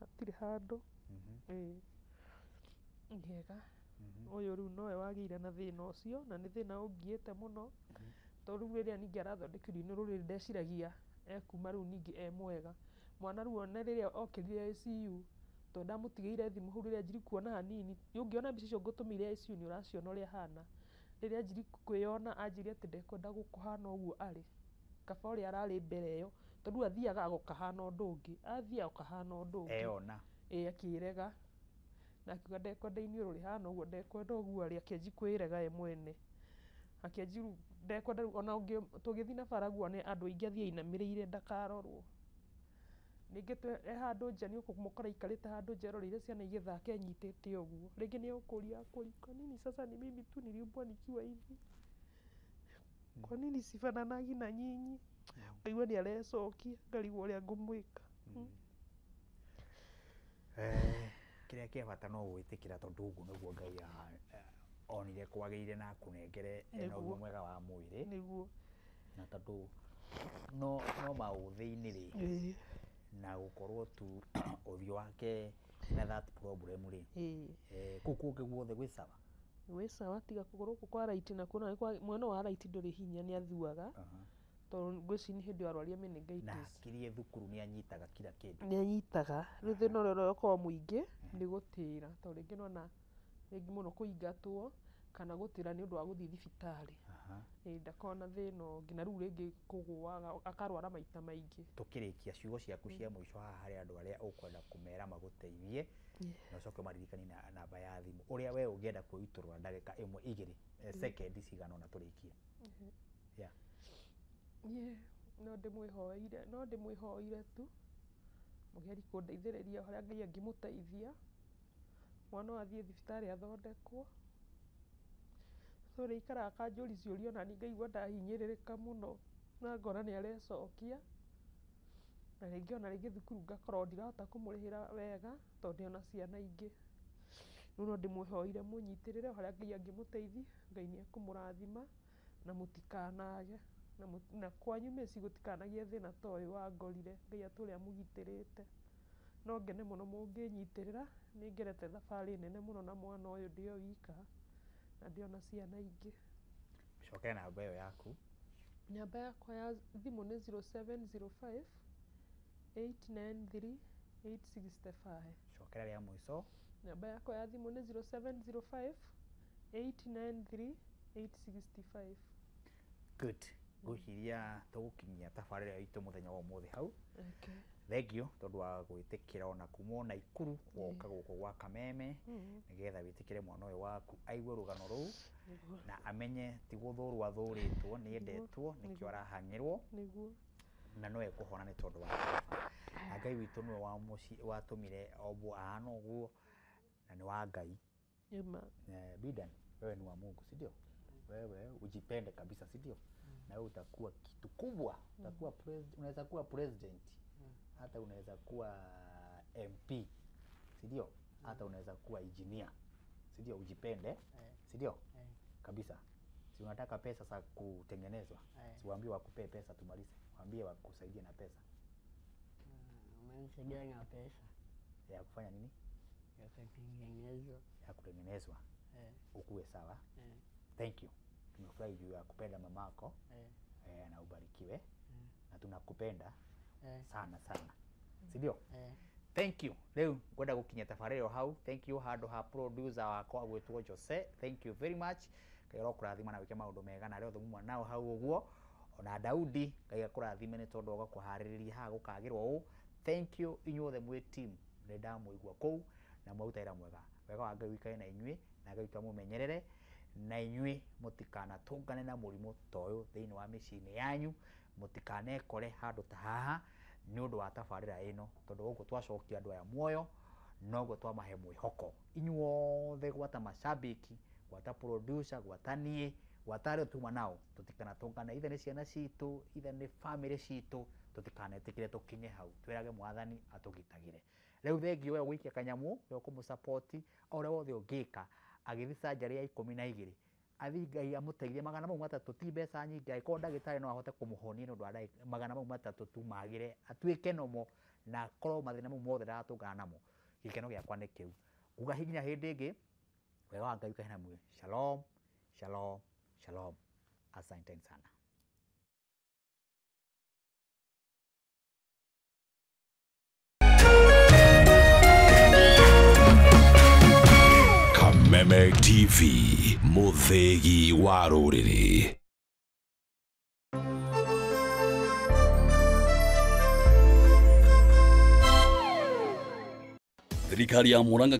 hatirĩ handũ. Ĩĩ nĩ ega. Ũyũ rĩu nowe wagĩire na thĩna ũcio na nĩ thĩna ũngiĩte mũno tondũ rĩu rĩrĩa ningĩ arathondekirwo iniũrũ rĩrĩ ndeciragia ekuma rĩu ningĩ e mwega. Mwana rĩu ona rĩrĩa okĩrire ICU tondũ ndamũtigĩire thimũ hau rĩrĩa anjirie kuona hanini, ũngĩona mbica icio ngũtũmĩire ICU nĩ ũraciona ũrĩa ahana. Rĩrĩa anjirie kwĩyona anjĩrire atĩ ndekwenda kũhana ũguo arĩ, kaba ũrĩa ararĩ mbere ĩyo, tondũ rĩu athiaga agoka ahana ũndũ ũngĩ, athiĩ agoka ahana ũndũ ũngĩ. Eyona? Ĩĩ akĩrega na akiuga ndekwenda iniũrũ rĩhana ũguo, ndekwenda ũguo arĩ, akĩanjia kwĩrega ye mwene. Akĩanjia rĩu ndekwenda rĩu ona tũgĩthiĩ na bara guo andũ aingĩ athiĩ ainamĩrĩire ndakarorwo. Rĩngĩ e handũ nja nĩ ũkũmũkora aikarĩte handũ nja eroreire ciana igĩthaka enyitĩte ũguo. Rĩngĩ nĩ egũkũria akũrie, kwa nini sasa ni mimi tu niliumbwa nikiwa hivi? Kwa nini sifananagi na nyinyi? Ũkaigua nĩ arecokia ngarigwo ũrĩa ngũmwĩka. Kĩrĩa kĩa bata no gwĩtĩkĩra tondũ ũguo nĩguo Ngai onire kwagĩrĩire na akũnengere ena ũgima mwega wa mwĩrĩ. Nĩguo. Na tondũ no maũthĩ-inĩ rĩ, na gũkorwo tu ũthiũ wake na that problem rĩ, kũu kũngĩ guothe gwĩ sawa? Gwĩ sawa tiga kũgũrũ gũkũ kwa right nakuo mwena wa right ndũrĩ hinya nĩ athuaga. Tondũ ngwĩciria nĩ hĩndĩ arwarire meningitis. Na hakiri thukuru nĩ anyitaga kila kĩndũ. Nĩ anyitaga. Rĩu thĩna ũrĩa ũkoragwo mũingĩ nĩ gũtĩra tondũ rĩngĩ nĩwona rĩngĩ mũno kũingatwo kana gũtĩra nĩ ũndũ wa gũthiĩ thibitarĩ. Ĩĩ ndakoragwo na thĩna ũngĩ na rĩu rĩngĩ kũgũaga akarwara maita maingĩ. Tũkĩrĩkia ciugo ciaku cia mũico haha harĩ andũ arĩa ũkwenda kũmera magũteithie na ũcoke ũmaririkanie na namba ya thimũ ũrĩa we ũngĩenda kwĩitũrũra ndagĩka ĩmwe igĩrĩ sekendi cigana ũna tũrĩkie. Yeah. Niĩ no ndĩmwĩhoeire, no ndĩmwĩhoeire tu mũgerie kũndeithĩrĩria harĩa Ngai angĩmũteithia mwana ũyũ athiĩ thibitarĩ athondekwo. Tondũ aikaraga akanjũria ciũria ona niĩ ngaigua ndahinyĩrĩrĩka mũno na ngona nĩ arecokia na rĩngĩ ona rĩngĩ thukuru ngakorwo ndirahota kũmũrĩhĩra wega tondũ ndĩona ciana ingĩ. Rĩu no ndĩmwĩhoeire mũnyitĩrĩre o harĩa Ngai angĩmũteithia, Ngai nĩ ekũmũrathima na mũtikanage na kwanyu mĩciĩ gũtikanagĩe thĩna ta ũyũ wangorire, Ngai atũre amũgitĩrĩte. No ngene mũno mũngĩnyitĩrĩra, nĩ ngerete thabarĩ nene mũno na mwana ũyũ ndĩ o wika na ndĩ ona ciana ingĩ. Cokera namba ĩyo yaku. Namba yakwa ya thimũ nĩ 0705 893 865. Cokera rĩa mũico. Namba yakwa ya thimũ nĩ 0705 893 865. Good. Ngwĩciria tũgũkinyia tabarĩra itũ mũthenya wa ũmũthĩ hau. Okay. Thank you tondũ wa gwĩtĩkĩra ona kuma Naikuru woka gũkũ gwa Kameme nĩgetha wĩtĩkĩre mwana ũyũ waku aigue rũgano rũu na amenye ti gũthũrwo athũrĩtwo, nĩ endetwo, nĩkĩo arahang'ĩrwo na no ekũhona nĩ tondũ wa baba. Na Ngai witũ nĩwe watũmire ombwo ahana ũguo na nĩ wa Ngai. Bidan, wewe ni wa Mungu, si ndio? Wewe ujipende kabisa, si ndio? Na wewe utakuwa kitu kubwa, utakuwa unaweza kuwa president, hata unaweza kuwa MP, si ndio? Hata unaweza kuwa engineer, si ndio? Ujipende, si ndio? Kabisa. Si unataka pesa za kutengenezwa? Si waambie wakupee pesa tumalize. Waambie wakusaidie na pesa. Wamenisaidia na pesa. Ya kufanya nini? Ya kutengenezwa. Ya kutengenezwa. Ukuwe sawa. Thank you. Tumefurahi juu ya kupenda mamako. Na ubarikiwe. Na tunakupenda sana sana. Si ndio? Thank you. Rĩu ngwenda gũkinyia tabarĩra ĩyo hau. Thank you handũ ha producer wakwa gwĩtwo Jose. Thank you very much. Ngai arokũrathima na wĩke maũndũ mega na arĩa othe muma nao hau ũguo. Ona Daudi Ngai akũrathime nĩ tondũ wa gũkũharĩrĩria haha gũkagĩrwo ũũ. Thank you inyuothe mwĩ team. Nĩ ndamũigua kũu na mwaruta wĩra mwega. Wega wa Ngai ũikare na inyuĩ na Ngai witũ amũmenyerere na inyuĩ mũtikanatũngane na mũrimũ ta ũyũ thĩinĩ wa mĩciĩ-inĩ yanyu, mũtikanekore handũ ta haha nĩ ũndũ wa tabarĩra ĩno, tondũ ũguo twacokia andũ aya muoyo noguo twamahe mwĩhoko. Inyuothe gwata mashabiki, gwata producer, gwata niĩ, gwata arĩa tuma nao, tũtikanatũngane, ithe nĩ ciana citũ, ithe nĩ family citũ, tũtikanetĩkĩre tũkinye hau, twĩrage Mwathani atũgitagĩre. Rĩu thengiũ we gũikia kanyamũ, we ũkũmũsupport, o ũrĩa wothe ũngĩka, agĩthiĩ surgery ya 12 athi Ngai amũteithie 300 ti mbeca nyingĩ, angĩkorwo ndagĩtarĩ no ahote kũmũhonia nĩ ũndũ wa 300 tu magĩre atuĩke nomo na akorwo mathĩna mau mothe ndaratũngana namo. Gĩkeno gĩakwa nĩ kĩu. Nguga nginya hĩndĩ ĩngĩ, wega wa Ngai ũkahe na muoyo. Shalom, shalom, shalom. Asanteni sana. Kameme TV, mũthĩgi wa rũrĩrĩ. Thirikari ya Murang'a